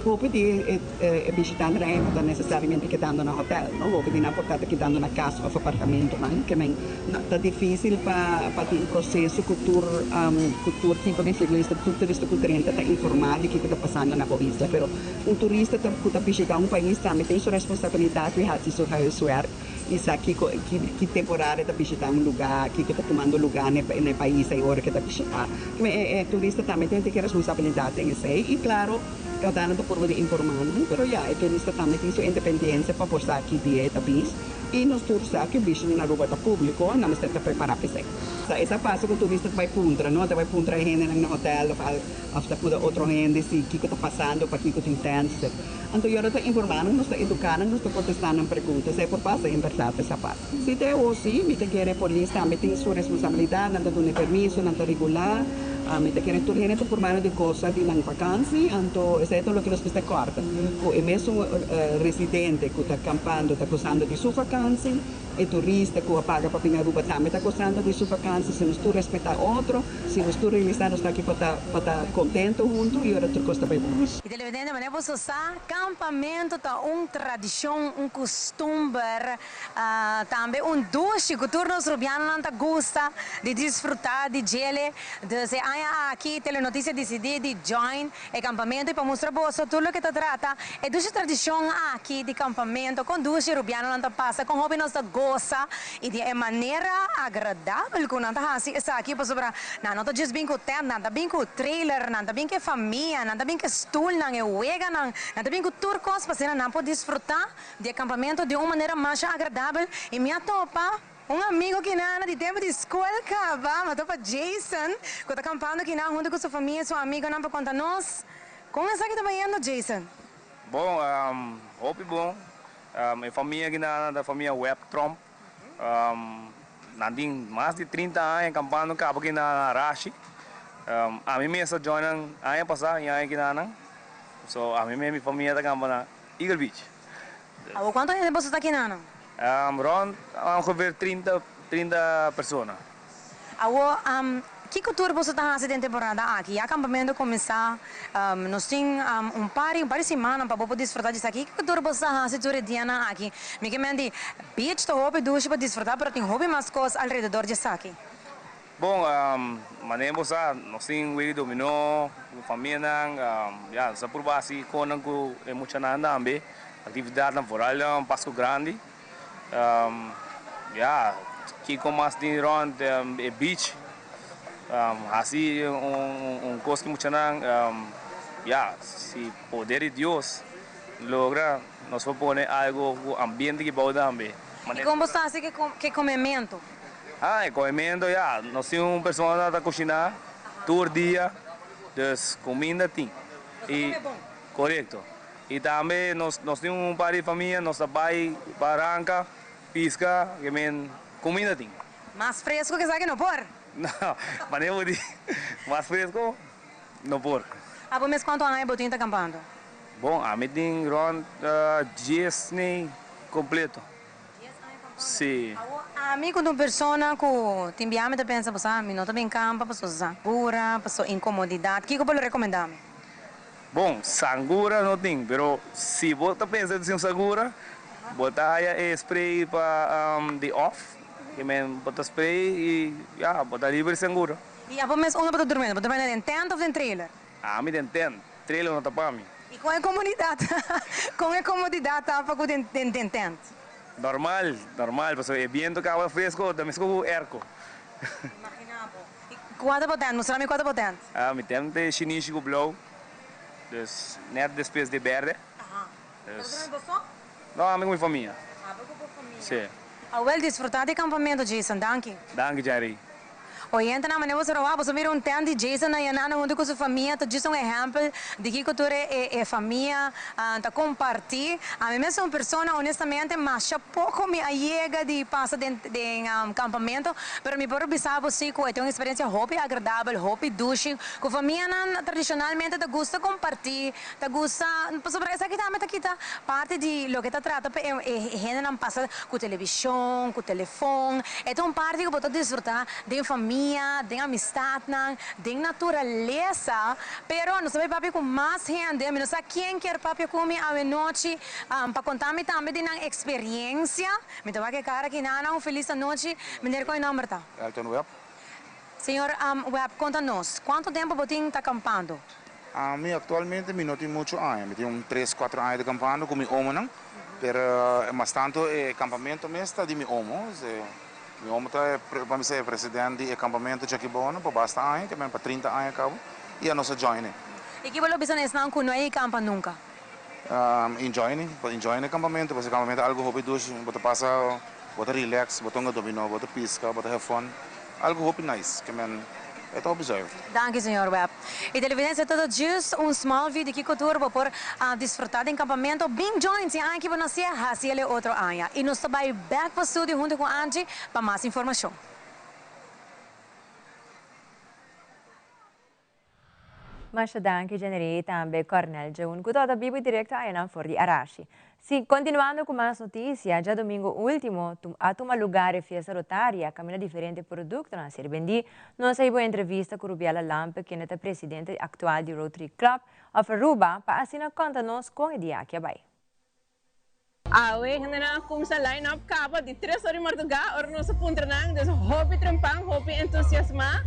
Hopi di e bishitantenan ei no ta nesesariamente kedando na hotel, no, hopi di nan por ta ta kedando na kas òf apartamentonan, ke men Ta difícil pa pa tin un proceso cu tur cu tur tipo di turista, tur turista cu drenta ta informa di kico ta pasando na bo isla. Pero un turista ta cu ta bishita un pais tambe tin su responsabilidad di haci su huiswerk. I sa kiko ki temporada e ta bishitá un lugá, kiko ta tumando lugá na e pais ei ora ku e ta bishitá. E turista tambe tin e responsabilidat den esei i klaro Galdana ta purba di informá nan, pero ya e turista tambe tin su independensia pa por sa ki dia e ta bis i nos tur sa ku e bishnan na Aruba ta públiko i nan mester ta prepará pa esei. Sa esa pasa ku turista ta bai puntra, no? Ta bai puntra e hendenan na hotèl òf al òf ta kuda otro hende si kiko ta pasando, pakiko tin tènt. Anto yora ta informá nan, nos ta eduká nan, nos ta kontestá nan pregunta. Esei por pasa, en bèrdat esa pasa. Si te awor sí, mi ta kere polis tambe tin su responsabilidat, nan ta duna e permiso, nan ta regulá. Mi ta kere tur hende ta formando di cosa di nan vakansi, anto esei ta loke nos mester kòrda, ku e mesun residente ku ta kampando ta gozando di su vakansi, e turista ku a paga pa bini Aruba tambe ta gozando di su vakansi. Si nos tur respetá otro, si nos tur realisá nos ta aki pa ta pa ta kontento huntu i ora tur kos ta bai bon. I televidente, manera boso sa, kampamentu ta un tradishon, un kustumber, tambe un dushi ku tur nos rubianonan ta gusta di disfrutá di djele. Dus e aña aki Telenoticia disidí di join e kampamentu i pa mustra boso tur loke ta trata e dushi tradishon aki di kampamentu, kon dushi rubianonan ta pasa, kon hopi nos ta gosa i di e manera agradabel ku nan ta hasi esaki pasobra nan no ta djis bin ku tent, nan ta bin ku trailer, nan ta bin ku e famia, nan ta bin ku e stulnan, e weganan, nan ta bin ku tur kos pa asina nan por disfrutá di e kampamentu di un manera masha agradabel i mi a topa un amigo kinan di tempu di skol kaba, mi a topa Jason ku ta kampando kinan huntu ku su famia i su amigonan pa konta nos kon esaki ta bayendo Jason. Bon, hopi bon. E famia kinan ta famia Webb Tromp. Nan tin mas di 30 aña kampando kaba kinan na Rashi. Ami mes a join nan aña pasa i aña kinan. So ami mes mi famia ta kampa na Eagle Beach. Awor cuanto hende boso ta kina nan? Rond ongeveer 30, 30 persona. Awor, kico tur boso ta haci den temporada aki? Ya campamento a cuminsa, nos tin un par un par di simannan pa bo por disfruta di esaki. Kico tur boso ta haci tur e dianan aki? Mi ke men di, beach ta hopi dushi pa disfruta, pero tin hopi mas cos alrededor di esaki. Bon, manera bo sa, nos tin wega di dominó ku famianan, ya, nos a purba hasi konan ku e muchanan tambe, aktividatnan foral Pasko Grandi. Ya, kiko mas tin rònt e beach, hasi un kos ku muchanan, ya, si poder di Dios logra nos por pone algu ku ambiente aki bou tambe. I kon bo sa hasi ke komementu? Ah, e comiendo ya, nos tin un persona ta cushiná tur dia, dus cuminda tin. Nos ta come bon. Corecto. Y tambe nos nos tin un par di famia, nos ta bay baranca, pisca, ke men cuminda tin. Mas fresco ke esaki no por. No, manera bo di, mas fresco no por. Abo mes cuanto aña bo tin ta campando? Bon, ami tin rond dies nei completo. Sí. Awor ami ku ta un persona ku tin bia mi ta pensa bo sa mi no ta bin kampa paso sangura, paso inkomodidat, kiko bo lo rekomendá mi? Bon, sangura no tin, pero si bo ta pensa di sin sangura, bo ta haya e spray pa di off, ke men bo ta spray i ya, bo ta liber di sangura. I abo mes unda bo ta durmiendo? Bo ta durmiendo den tent of den trailer? Ami den tent, trailer no ta pa mi. I kon e komodidat, kon e komodidat ta pa ku den den tent? Normal, normal, pasobra e biento kaba fresco ta mesco ku airco. Imagina bo. I kua ta bo tent? Mustra mi kua ta bo tent. Ah, mi tent ta e shinishi ku blou, dus net despues di berde. Aha. Ta bo so? No, ami ku mi famia. Abo ku bo famia. Si. Awel, disfruta di kampamento, Jason. Danki. Danki, Jerry. Oyentenan, manera boso roba, boso mira un tent di Jason na Yanana huntu ku su famia ta djis un ehèmpel di kiko tur e famia ta kompartí. Ami mes un persona, honestamente, masha poko mi a yega di pasa den den kampamentu, pero mi por bisa bo si ku e ta un eksperensia hopi agradabel, hopi dushi, ku famianan tradishonalmente ta gusta kompartí, ta gusta, pasobra esaki tambe ta kita parti di loke ta trata pa e hendenan pasa ku televishon, ku telefon. E ta un parti ku bo ta disfrutá den famia, den amistatnan, den naturalesa. Pero nos ta bai papia ku mas hende. Mi no sa ken kier papia ku mi awenochi pa konta mi tambe di nan eksperiensia. Mi ta wak e kara aki nan. Un felis anochi. Meneer, kon e nòmber ta? Elton Webb. Señor Webb, konta nos, kuantu tempu bo tin ta kampando? Ami aktualmente mi no tin muchu aña. Mi tin un tres, kuater aña ta kampando ku mi omonan. Pero mas tanto e campamento mes ta di mi omo. Mi omo ta pa mi ser e president di e campamento Jackie Bono pa basta aña, ke men pa 30 aña cabo, y anos a join e. Y kibo lo bisa na esnan cu no a campa nunca? Enjoy ne, pa enjoy ne campamento, pasobra campamento ta algo hopi dushi, bo ta pasa, bo ta relax, bo ta hunga dominó, bo ta pisca, bo ta have fun, algo hopi nice, ke men e ta hopi zuiver. Danki señor Webb. Y televidencia todo just un small view di kico tur bo por disfruta den campamento. Bin join si aña ki bo nacia, haci el e otro aña. Y nos ta bay back pa studio hunto cu Angie pa mas informacion. Masha danki Jenny y tambe Cornel Djeun cu tabata bibo y directo ayanan for di Arashi. Si, continuando cu mas noticia, djadomingo ultimo a tuma lugar e fiesta Rotaria caminda diferente productonan a ser bendi. Nos a hiba un entrevista cu Rubiela Lampe kende ta presidente actual di Rotary Club of Aruba pa asina conta nos con e dia aki a bay. Awe hendenan a kumsa line up kaba di tres ora di marduga ora nos a puntra nan, dus hopi trempan, hopi entusiasma.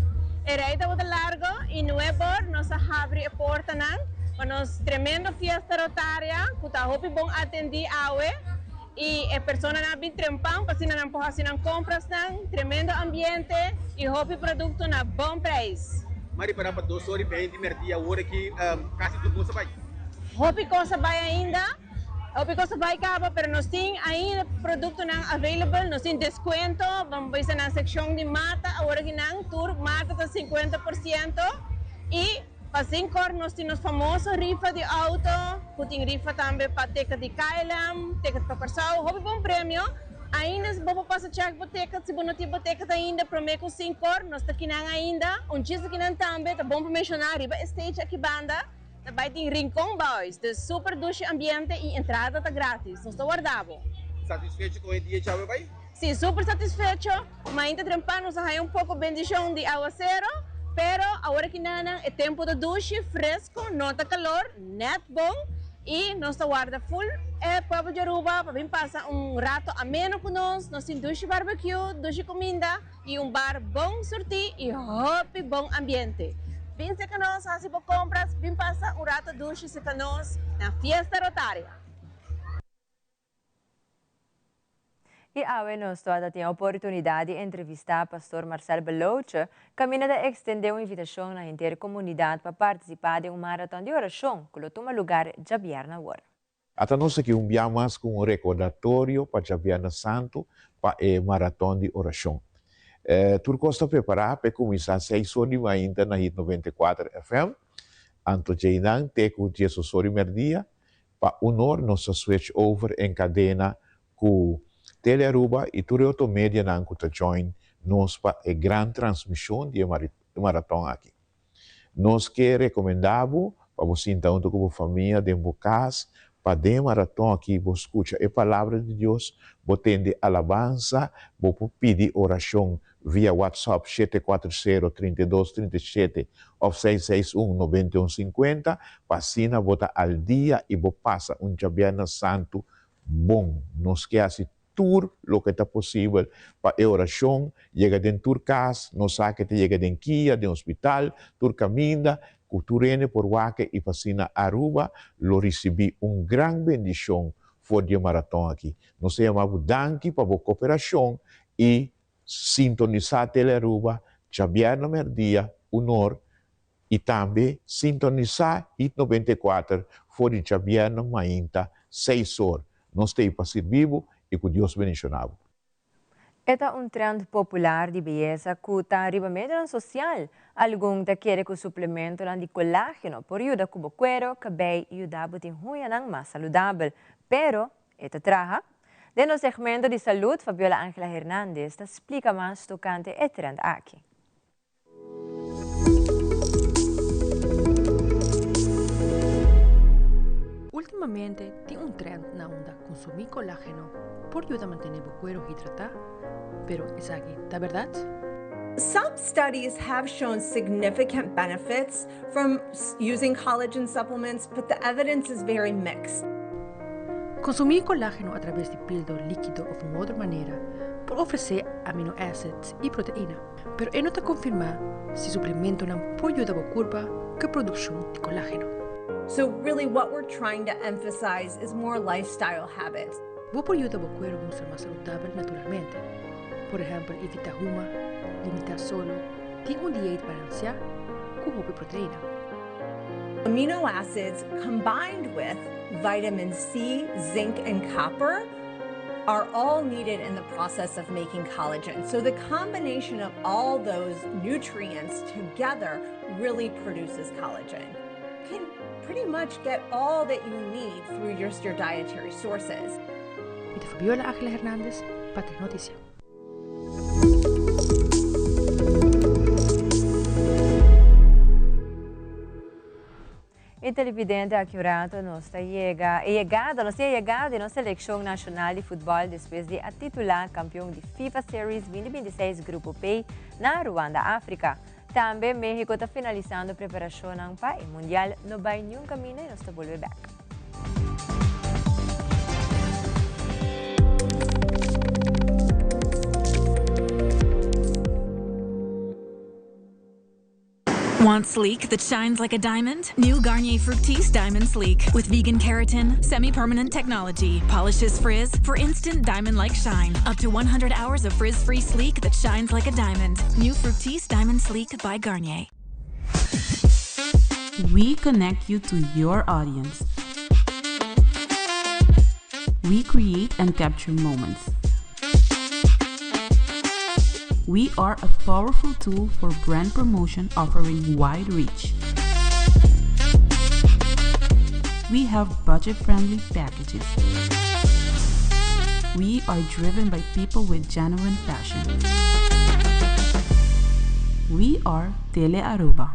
E rei tabata largo y nuebor nos a habri e portanan pa nos tremendo fiesta rotaria cu ta hopi bon atendi awe y e personanan a bin trempan pa asina nan por haci nan comprasnan, tremendo ambiente y hopi producto na bon prijs. Mari para pa dos ora y media di merdia awor aki casi tur cos a bay. Hopi cos a bay ainda. Hopi cos a bay caba pero nos tin ainda productonan available, nos tin descuento, ban bisa na seccion di mata awor aki nan tur mata ta 50% y pa Zincor nos tin nos famoso rifa di auto cu tin rifa tambe pa ticket di KLM, ticket pa Corsou, hopi bon premio, ainda bo por pasa check bo ticket si bo no tin bo ticket ainda prome cu Zincor nos ta kinan ainda, un chis akinan tambe ta bon pa menciona riba e stage aki banda. Ta bai tin Rincon Boys, dus super dushi ambiente y entrada ta gratis. Nos ta warda bo. Satisfecho con e dia djawe bai? Si, super satisfecho. Mainta trempan nos a haya un poco bendicion di awacero, pero awor aki nanan e tempo ta dushi, fresco, no ta calor, net bon y nos ta warda full e pueblo di Aruba pa bin pasa un rato ameno cu nos. Nos tin dushi barbecue, dushi cuminda. Y un bar bon surti y hopi bon ambiente. Bin seca nos haci bo compras, bin pasa un rato dushi seca nos na Fiesta Rotaria. Y awe nos tabata tin oportunidad di entrevista Pastor Marcel Belouche, caminda ta extende un invitacion na henter comunidad pa participa den un maraton di oracion cu lo tuma lugar djabièrnè awor. Ata nos aki un bia mas ku un rekordatorio pa djabièrnè santu pa e maraton di orashon. Tur kos ta prepará pa e kuminsá seis or di mainta na Hit 94 FM. Anto djeinan te ku diesos or di mèrdia. Pa un or nos ta switch over en kadena ku Tele Aruba i tur e otro medianan ku ta join nos pa e gran transmishon di e maraton aki. Nos ke rekomendá bo pa bo sinta huntu ku bo famia den bo kas pa den e maraton aki bo skucha e Palabra di Dios, bo tende alabansa, bo por pidi orashon via WhatsApp 740 32 37 òf 661 91 50 pa asina bo ta al dia i bo pasa un djabièrnè santu bon. Nos ke hasi tur loke ta posibel pa e orashon yega den tur kas, nos sa ke ta yega den kia, den hospital, tur kaminda, ku tur hende por wak i pa asina Aruba lo risibí un gran bendishon for di e maraton aki. Nos ta yama bo danki pa bo koperashon i sintonisá Telearuba djabièrnè mèrdia un or i tambe sintonisá Hit 94 for di djabièrnè mainta seis or. Nos ta ei pa sirbi bo i ku Dios bendishoná bo. E ta un trend popular di beyesa ku ta riba medionan sosial. Algun ta kere ku suplementonan di kolágeno por yuda ku bo kuero, kabei i yuda bo tin huñanan mas saludabel. Pero, e ta traha? Den nos segmento di salud, Fabiola Angela Hernandez ta splika mas tokante e trend aki. Ultimamente tin un trend na unda consumi colageno por yuda mantene bo cuero hidrata, pero esaki ta berdad? Some studies have shown significant benefits from using collagen supplements, but the evidence is very mixed. Consumi colageno a traves di pildor likido of un otro manera por ofrece amino acids y proteina. Pero e no ta konfirmá si suplementonan por yuda bo kurpa ku e produkshon di kolágeno. So really what we're trying to emphasize is more lifestyle habits. Bo por yuda bo kuero mustra mas saludabel naturalmente. Por ehèmpel, evitá huma, limitá solo, tin un dieet balansiá ku hopi proteina. Amino acids combined with vitamin C, zinc and copper are all needed in the process of making collagen. So the combination of all those nutrients together really produces collagen. You can pretty much get all that you need through just your dietary sources. Mi ta Fabiola Águila Hernandez pa Telenoticia. E televidente aki un rato nos ta yega e yegada, nos tin e yegada di nos seleccion nacional di futbol despues di a titula campeon di FIFA Series 2026 Grupo P na Ruanda, Africa. Tambe Mexico ta finalisando preparacionnan pa e Mundial. No bay niun camina y nos ta bolbe bek. Want sleek that shines like a diamond? New Garnier Fructis Diamond Sleek with vegan keratin, semi-permanent technology, polishes frizz for instant diamond-like shine. Up to 100 hours of frizz-free sleek that shines like a diamond. New Fructis Diamond Sleek by Garnier. We connect you to your audience. We create and capture moments. We are a powerful tool for brand promotion offering wide reach. We have budget-friendly packages. We are driven by people with genuine passion. We are Tele Aruba.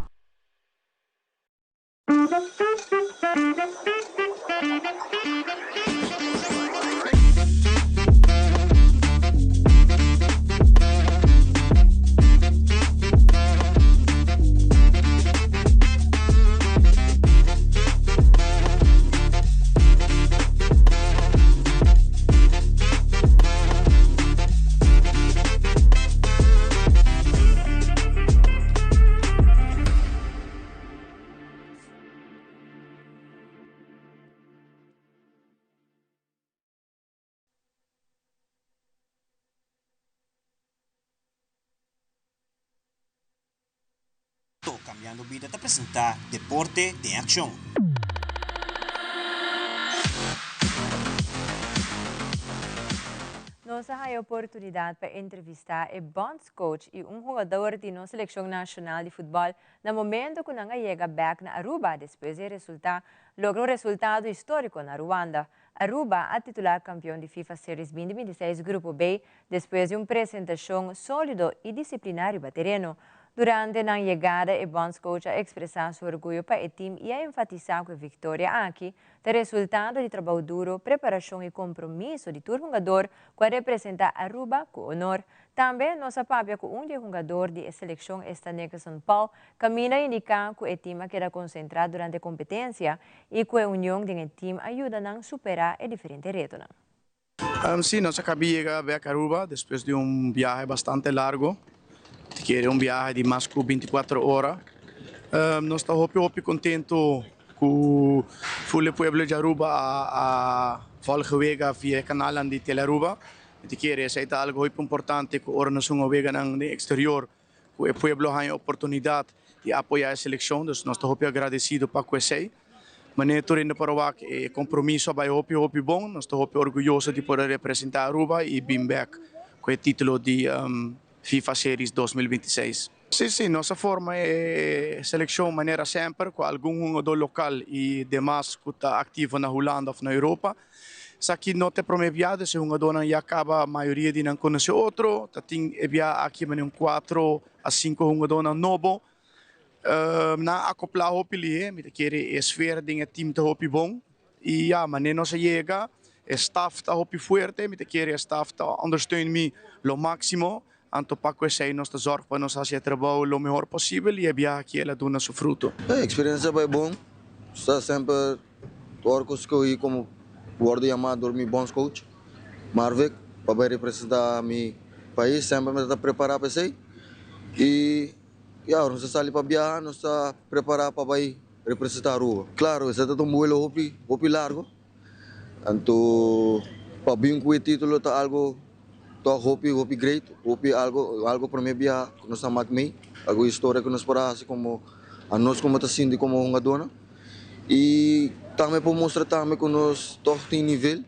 Cambiando Bida ta presenta Deporte den Accion. Nos a haya oportunidad pa entrevista e bondscoach y un hugador di nos seleccion nacional di futbol na momento cu nan a yega bek na Aruba despues di resulta logra un resultado historico na Ruanda. Aruba a titula campeon di FIFA Series 2026 Grupo B despues di un presentacion solido y disciplina riba tereno. Durante nan yegada e bondscoach a expresa su orguyo pa e team y a enfatisa cu e victoria aki ta resultado di trabou duro, preparacion y compromiso di tur hungador cu a representa Aruba cu honor. Tambe nos a papia cu un di e hungador di e seleccion esta Nickerson Paul caminda a indica cu e team a keda concentra durante e competencia y cu e union den e team a yuda nan supera e diferente retonan. Si, nos a cabi yega bek Aruba despues di un biahe bastante largo, te kere un biahe di mas cu binticuatro ora. Nos ta hopi hopi contento cu ful e pueblo di Aruba a volg e wega via e canalnan di Telearuba. Mi ta kere esey ta algo hopi importante cu ora nos hunga weganan den exterior cu e pueblo haña oportunidad di apoya e seleccion, dus nos ta hopi agradecido pa cu esey. Manera tur hende por a wak e compromiso a bay hopi hopi bon, nos ta hopi orguyoso di por a representa Aruba y bin bek cu e titulo di FIFA Series 2026. Si, si, nos a forma e seleccion manera semper cu algun hungador local y demas cu ta activo na Hulanda of na Europa. Esaki no ta e prome bia, dus e hungadónan ya kaba mayoria di nan konosé otro. Ta tin e bia aki manera un kuatro a sinku hungadónan nobo. Nan a akoplá hopi lihé, mi ta kere e sfera den e tim ta hopi bon. I ya, manera nos a yega, e staf ta hopi fuerte, mi ta kere e staf ta ondersteun mi lo máksimo. Anto pa ku esei nos ta zòrg pa nos hasi e trabou lo mehor posibel i e biaha aki el a duna su fruto. E eksperensia bai bon. Sta semper ora ku skohí komo wòrdu yamá dor mi bondscoach, Marvick, pa bai representá mi pais. Semper mi ta prepará pa esei. I ya, ora nos ta sali pa biaha nos ta prepará pa bai. representa Aruba. Claro, esey ta un vuelo hopi hopi largo, anto pa bin cu e titulo ta algo toch hopi hopi great, hopi algo algo prome biaha cu nos a mak mee, algo historia cu nos por a haci como anos como ta sinti como hungadornan y tambe por mustra tambe cu nos toch tin nivel.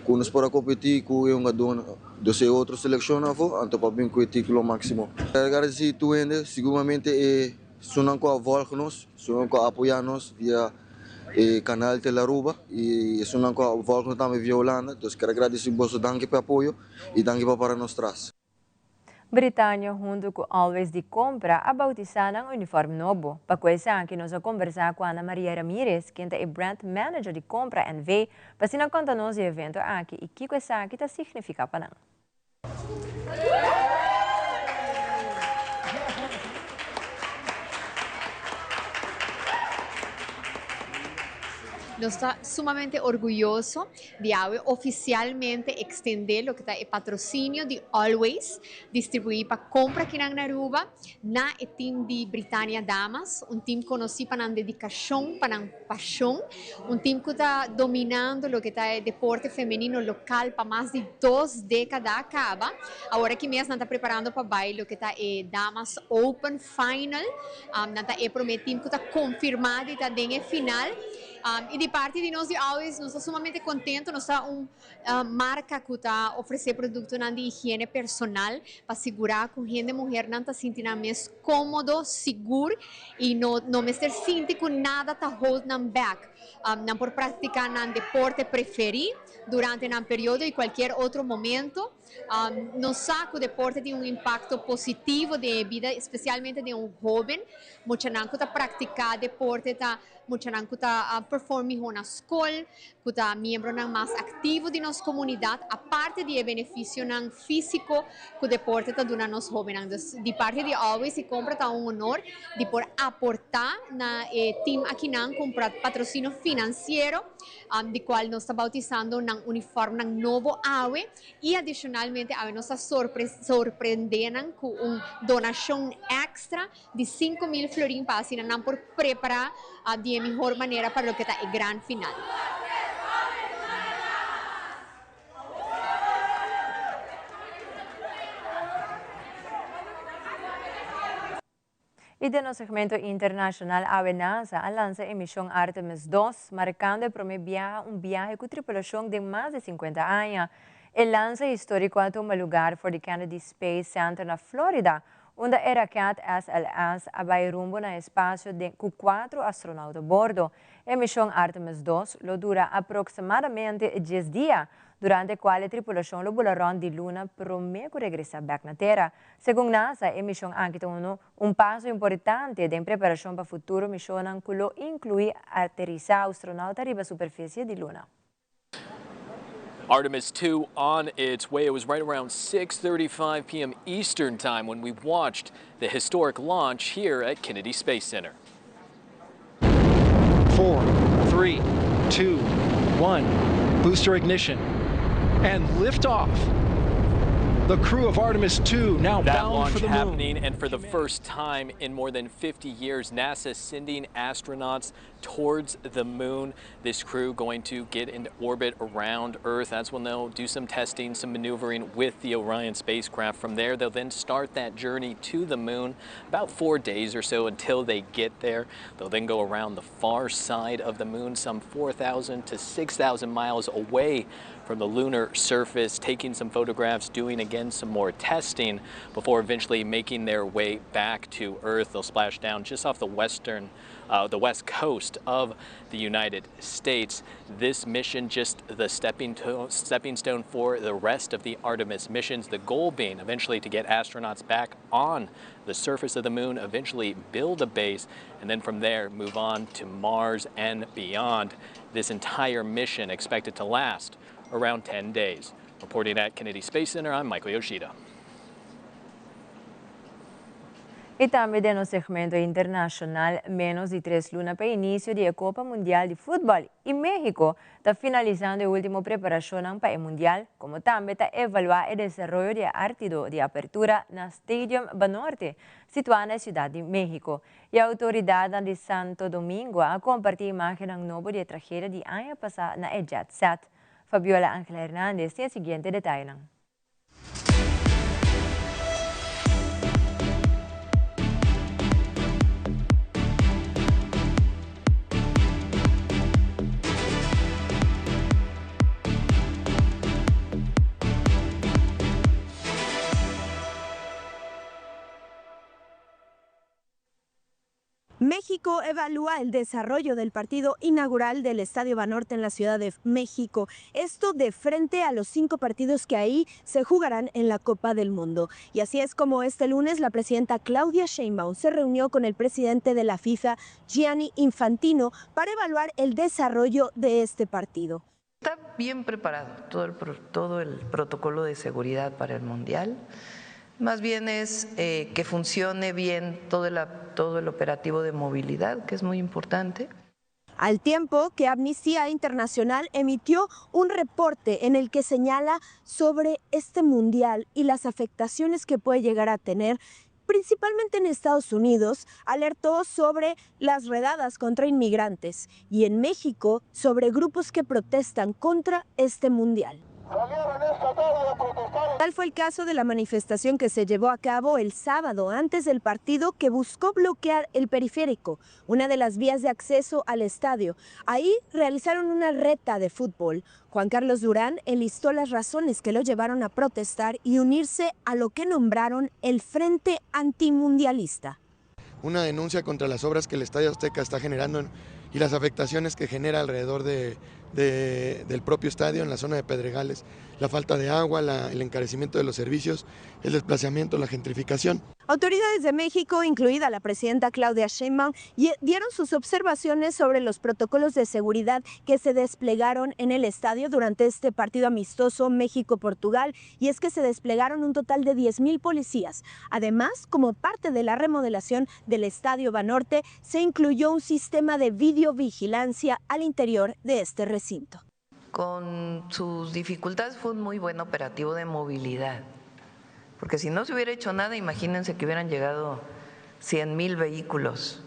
Ku nos por a kompetí ku e hungadónan dos e otro selekshonnan afó, anto pa bin ku e título máksimo. Ta agradesí tur hende, siguramente e esunnan ku a vòlg nos, esunnan ku a apoyá nos via e kanal Telaruba i esunnan ku a vòlg nos tambe via Hulanda. Entonces ker agradesí boso, danki pa e apoyo i danki pa para nos tras. Britannia huntu ku Always di Compra a bautisá nan uniform nobo. Pa ku esaki nos a kombersá ku Ana Maria Ramirez, ken ta e brand manager di Compra NV, pa asina konta nos di e evento aki i kiko esaki ta signifiká pa nan. Nos ta sumamente orguyoso Di awe ofisialmente ekstendé loke ta e patrosinio di Always, distribuí pa kompra kinan na Aruba, na e tim di Britannia Damas, un tim konosí pa nan dedikashon, pa nan pashon, un tim ku ta dominando loke ta e deporte femenino lokal pa mas di dos dékada kaba. Awor aki mes nan ta preparando pa bai loke ta e Damas Open Final. Nan ta e promé tim ku ta konfirmá di ta den e final. I di parti di nos di Always nos ta sumamente contento, nos ta un marca cu ta ofrece productonan di higiene personal pa sigura cu hende muhernan ta sinti nan mes comodo, sigur y no no mester sinti cu nada ta hold nan back. Nan por practica nan deporte preferi durante nan periodo y cualkier otro momento. Nos sa cu deporte tin un impacto positivo den e bida, especialmente den un hoben. Muchanan cu ta practica deporte ta muchanan cu ta perform miho na scol, cu ta miembronan mas activo di nos comunidad, aparte di e beneficionan fisico cu deporte ta duna nos hobennan. Dus di parti di Always y Compra ta un honor di por aporta na e team akinan cu un patrocino financiero. di cual nos ta bautisando nan uniformnan nobo awe y adicionalmente awe nos ta sorprende nan cu un donacion extra di 5000 florin pa asina nan por prepara di e mihor manera pa loke ta e gran final. I den nos segmento internashonal awe NASA a lansa e mishon Artemis dos, markando e promé biaha un biahe ku tripulashon den mas di sinkuenta aña. E lansa históriko a tuma lugar for di Kennedy Space Center na Florida, unda e raket SLS a bai rumbo na espasio den ku kuatro astronaut a bordo. E mishon Artemis dos lo dura aproksimadamente dies dia, durante kual e tripulashon lo bula rònt di luna promé ku regresá bèk na tera. Segun NASA, e mishon aki ta unu un paso importante den preparashon pa futuro mishonnan ku lo inkluí aterisá astronauta riba superfisie di luna. Artemis 2 on its way. It was right around 6:35 p.m. Eastern time when we watched the historic launch here at Kennedy Space Center. 4, 3, 2, 1, booster ignition and liftoff. The crew of Artemis 2 now that bound launch for the happening, moon. And for the first time in more than 50 years, NASA sending astronauts towards the moon. This crew going to get in orbit around Earth. That's when they'll do some testing, some maneuvering with the Orion spacecraft. From there, they'll then start that journey to the moon, about 4 days or so until they get there. They'll then go around the far side of the moon, some 4,000 to 6,000 miles away from the lunar surface, taking some photographs, doing again some more testing before eventually making their way back to Earth. They'll splash down just off the west coast of the United States. This mission just the stepping stone for the rest of the Artemis missions, the goal being eventually to get astronauts back on the surface of the moon, eventually build a base, and then from there move on to Mars and beyond. This entire mission expected to last around 10 days. Reporting at Kennedy Space Center, I'm Michael Yoshida. Y tambe den nos segmento internacional, menos di tres luna pa inicio di e Copa Mundial di Futbol y Mexico ta finalisando e ultimo preparacionnan pa e Mundial, como tambe ta evalua e desaroyo di e artido di apertura na Stadium Banorte, situa na e Ciudad di Mexico. E autoridadnan di Santo Domingo a comparti imagennan nobo di e tragedia di aña pasa na e Jet Set. Fabiola Angela Hernandez tin e siguiente detayenan. México evalúa el desarrollo del partido inaugural del Estadio Banorte en la Ciudad de México. Esto de frente a los cinco partidos que ahí se jugarán en la Copa del Mundo. Y así es como este lunes la presidenta Claudia Sheinbaum se reunió con el presidente de la FIFA, Gianni Infantino, para evaluar el desarrollo de este partido. Está bien preparado todo el, todo el protocolo de seguridad para el Mundial. Más bien es eh, que funcione bien todo el, todo el operativo de movilidad, que es muy importante. Al tiempo que Amnistía Internacional emitió un reporte en el que señala sobre este mundial y las afectaciones que puede llegar a tener principalmente en Estados Unidos, alertó sobre las redadas contra inmigrantes y en México sobre grupos que protestan contra este mundial. Tal fue el caso de la manifestación que se llevó a cabo el sábado antes del partido que buscó bloquear el periférico, una de las vías de acceso al estadio. Ahí realizaron una reta de fútbol. Juan Carlos Durán enlistó las razones que lo llevaron a protestar y unirse a lo que nombraron el Frente Antimundialista. Una denuncia contra las obras que el Estadio Azteca está generando y las afectaciones que genera alrededor de, del propio estadio en la zona de Pedregales, la falta de agua, el encarecimiento de los servicios, el desplazamiento, la gentrificación. Autoridades de México, incluida la presidenta Claudia Sheinbaum, dieron sus observaciones sobre los protocolos de seguridad que se desplegaron en el estadio durante este partido amistoso México-Portugal, y es que se desplegaron un total de 10.000 policías. Además, como parte de la remodelación del Estadio Banorte, se incluyó un sistema de videovigilancia al interior de este recinto. Con sus dificultades fue un muy buen operativo de movilidad, porque si no se hubiera hecho nada, imagínense que hubieran llegado 100 mil vehículos.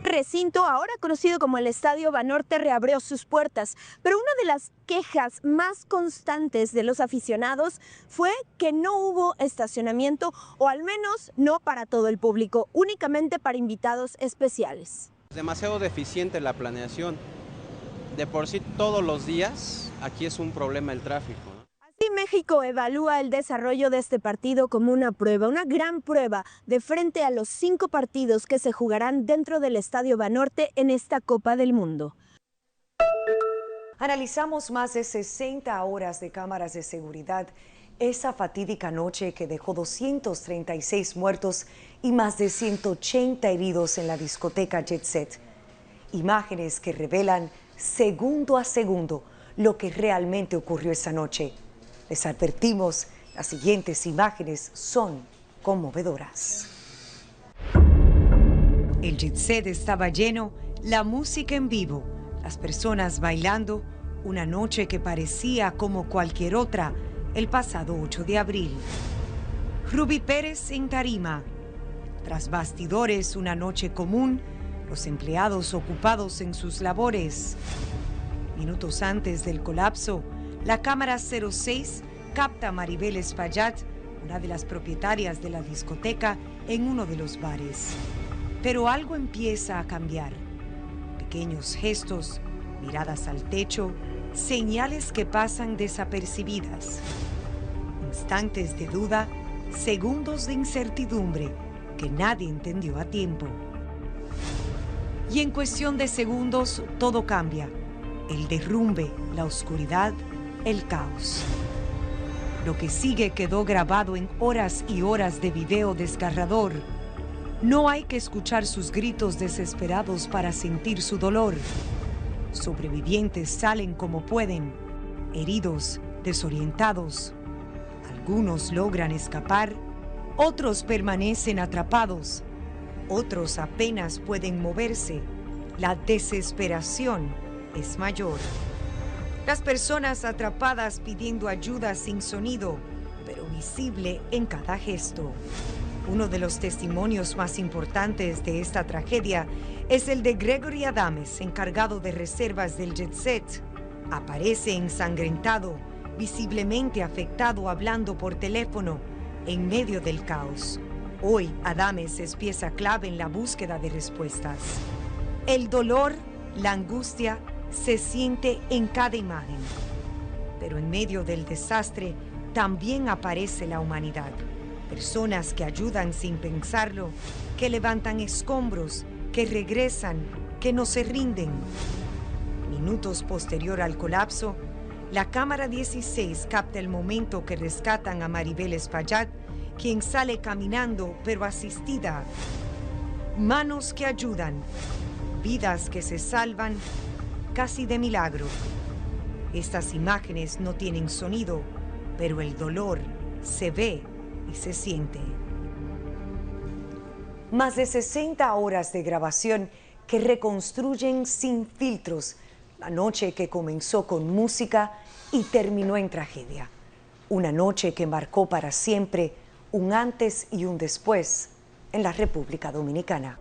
Recinto, ahora conocido como el Estadio Banorte, reabrió sus puertas, pero una de las quejas más constantes de los aficionados fue que no hubo estacionamiento, o al menos no para todo el público, únicamente para invitados especiales. Demasiado deficiente la planeación. De por sí todos los días aquí es un problema el tráfico. Así México evalúa el desarrollo de este partido como una prueba, una gran prueba de frente a los cinco partidos que se jugarán dentro del Estadio Banorte en esta Copa del Mundo. Analizamos más de 60 horas de cámaras de seguridad esa fatídica noche que dejó 236 muertos y más de 180 heridos en la discoteca Jet Set. Imágenes que revelan segundo a segundo lo que realmente ocurrió esa noche. Les advertimos, las siguientes imágenes son conmovedoras. El Jet Set estaba lleno, la música en vivo, las personas bailando, una noche que parecía como cualquier otra el pasado 8 de abril. Ruby Pérez en tarima. Tras bastidores, una noche común, los empleados ocupados en sus labores. Minutos antes del colapso, la cámara 06 capta a Maribel Espaillat, una de las propietarias de la discoteca, en uno de los bares. Pero algo empieza a cambiar. Pequeños gestos, miradas al techo, señales que pasan desapercibidas. Instantes de duda, segundos de incertidumbre que nadie entendió a tiempo. Y en cuestión de segundos todo cambia. El derrumbe, la oscuridad, el caos. Lo que sigue quedó grabado en horas y horas de video desgarrador. No hay que escuchar sus gritos desesperados para sentir su dolor. Sobrevivientes salen como pueden, heridos, desorientados. Algunos logran escapar, Otros permanecen atrapados. Otros apenas pueden moverse. La desesperación es mayor. Las personas atrapadas pidiendo ayuda sin sonido, pero visible en cada gesto. Uno de los testimonios más importantes de esta tragedia es el de Gregory Adames, encargado de reservas del Jet Set. Aparece ensangrentado, visiblemente afectado hablando por teléfono en medio del caos. Hoy, Adames es pieza clave en la búsqueda de respuestas. El dolor, la angustia, se siente en cada imagen. Pero en medio del desastre también aparece la humanidad. Personas que ayudan sin pensarlo, que levantan escombros, que regresan, que no se rinden. Minutos posterior al colapso, la cámara 16 capta el momento que rescatan a Maribel Espaillat, quien sale caminando pero asistida. Manos que ayudan, vidas que se salvan casi de milagro. Estas imágenes no tienen sonido, pero el dolor se ve y se siente. Más de 60 horas de grabación que reconstruyen sin filtros la noche que comenzó con música y terminó en tragedia. Una noche que marcó para siempre un antes y un después en la República Dominicana.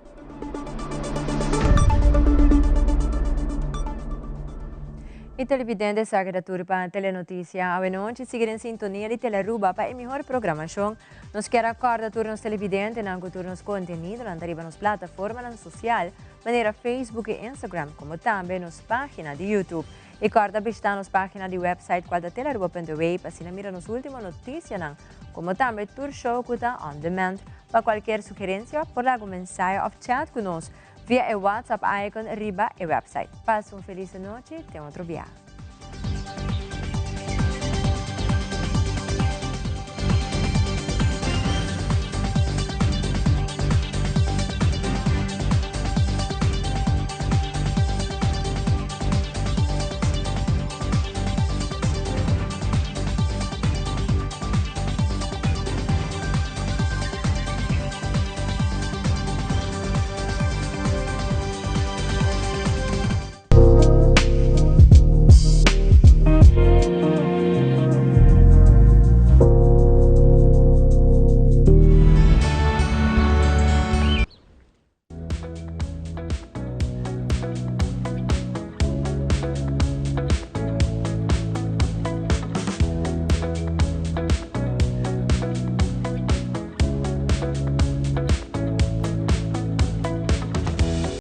Y televidente esaki ta tur pa Telenoticia awe nochi. Sigui den sintonia di Telearuba pa e mihor programacion. Nos kier a corda tur nos televidentenan cu tur nos contenidonan ta riba nos plataformanan social manera Facebook y Instagram como tambe nos pagina di YouTube. Y corda bishita nos pagina di website cual ta telearuba.w pa asina mira nos ultimo noticianan como tambe tur show cu ta on demand. Pa cualkier sugerencia por laga un mensahe of chat cu nos Via e WhatsApp icon riba e website. Pasa un feliz anochi, te otro biaha.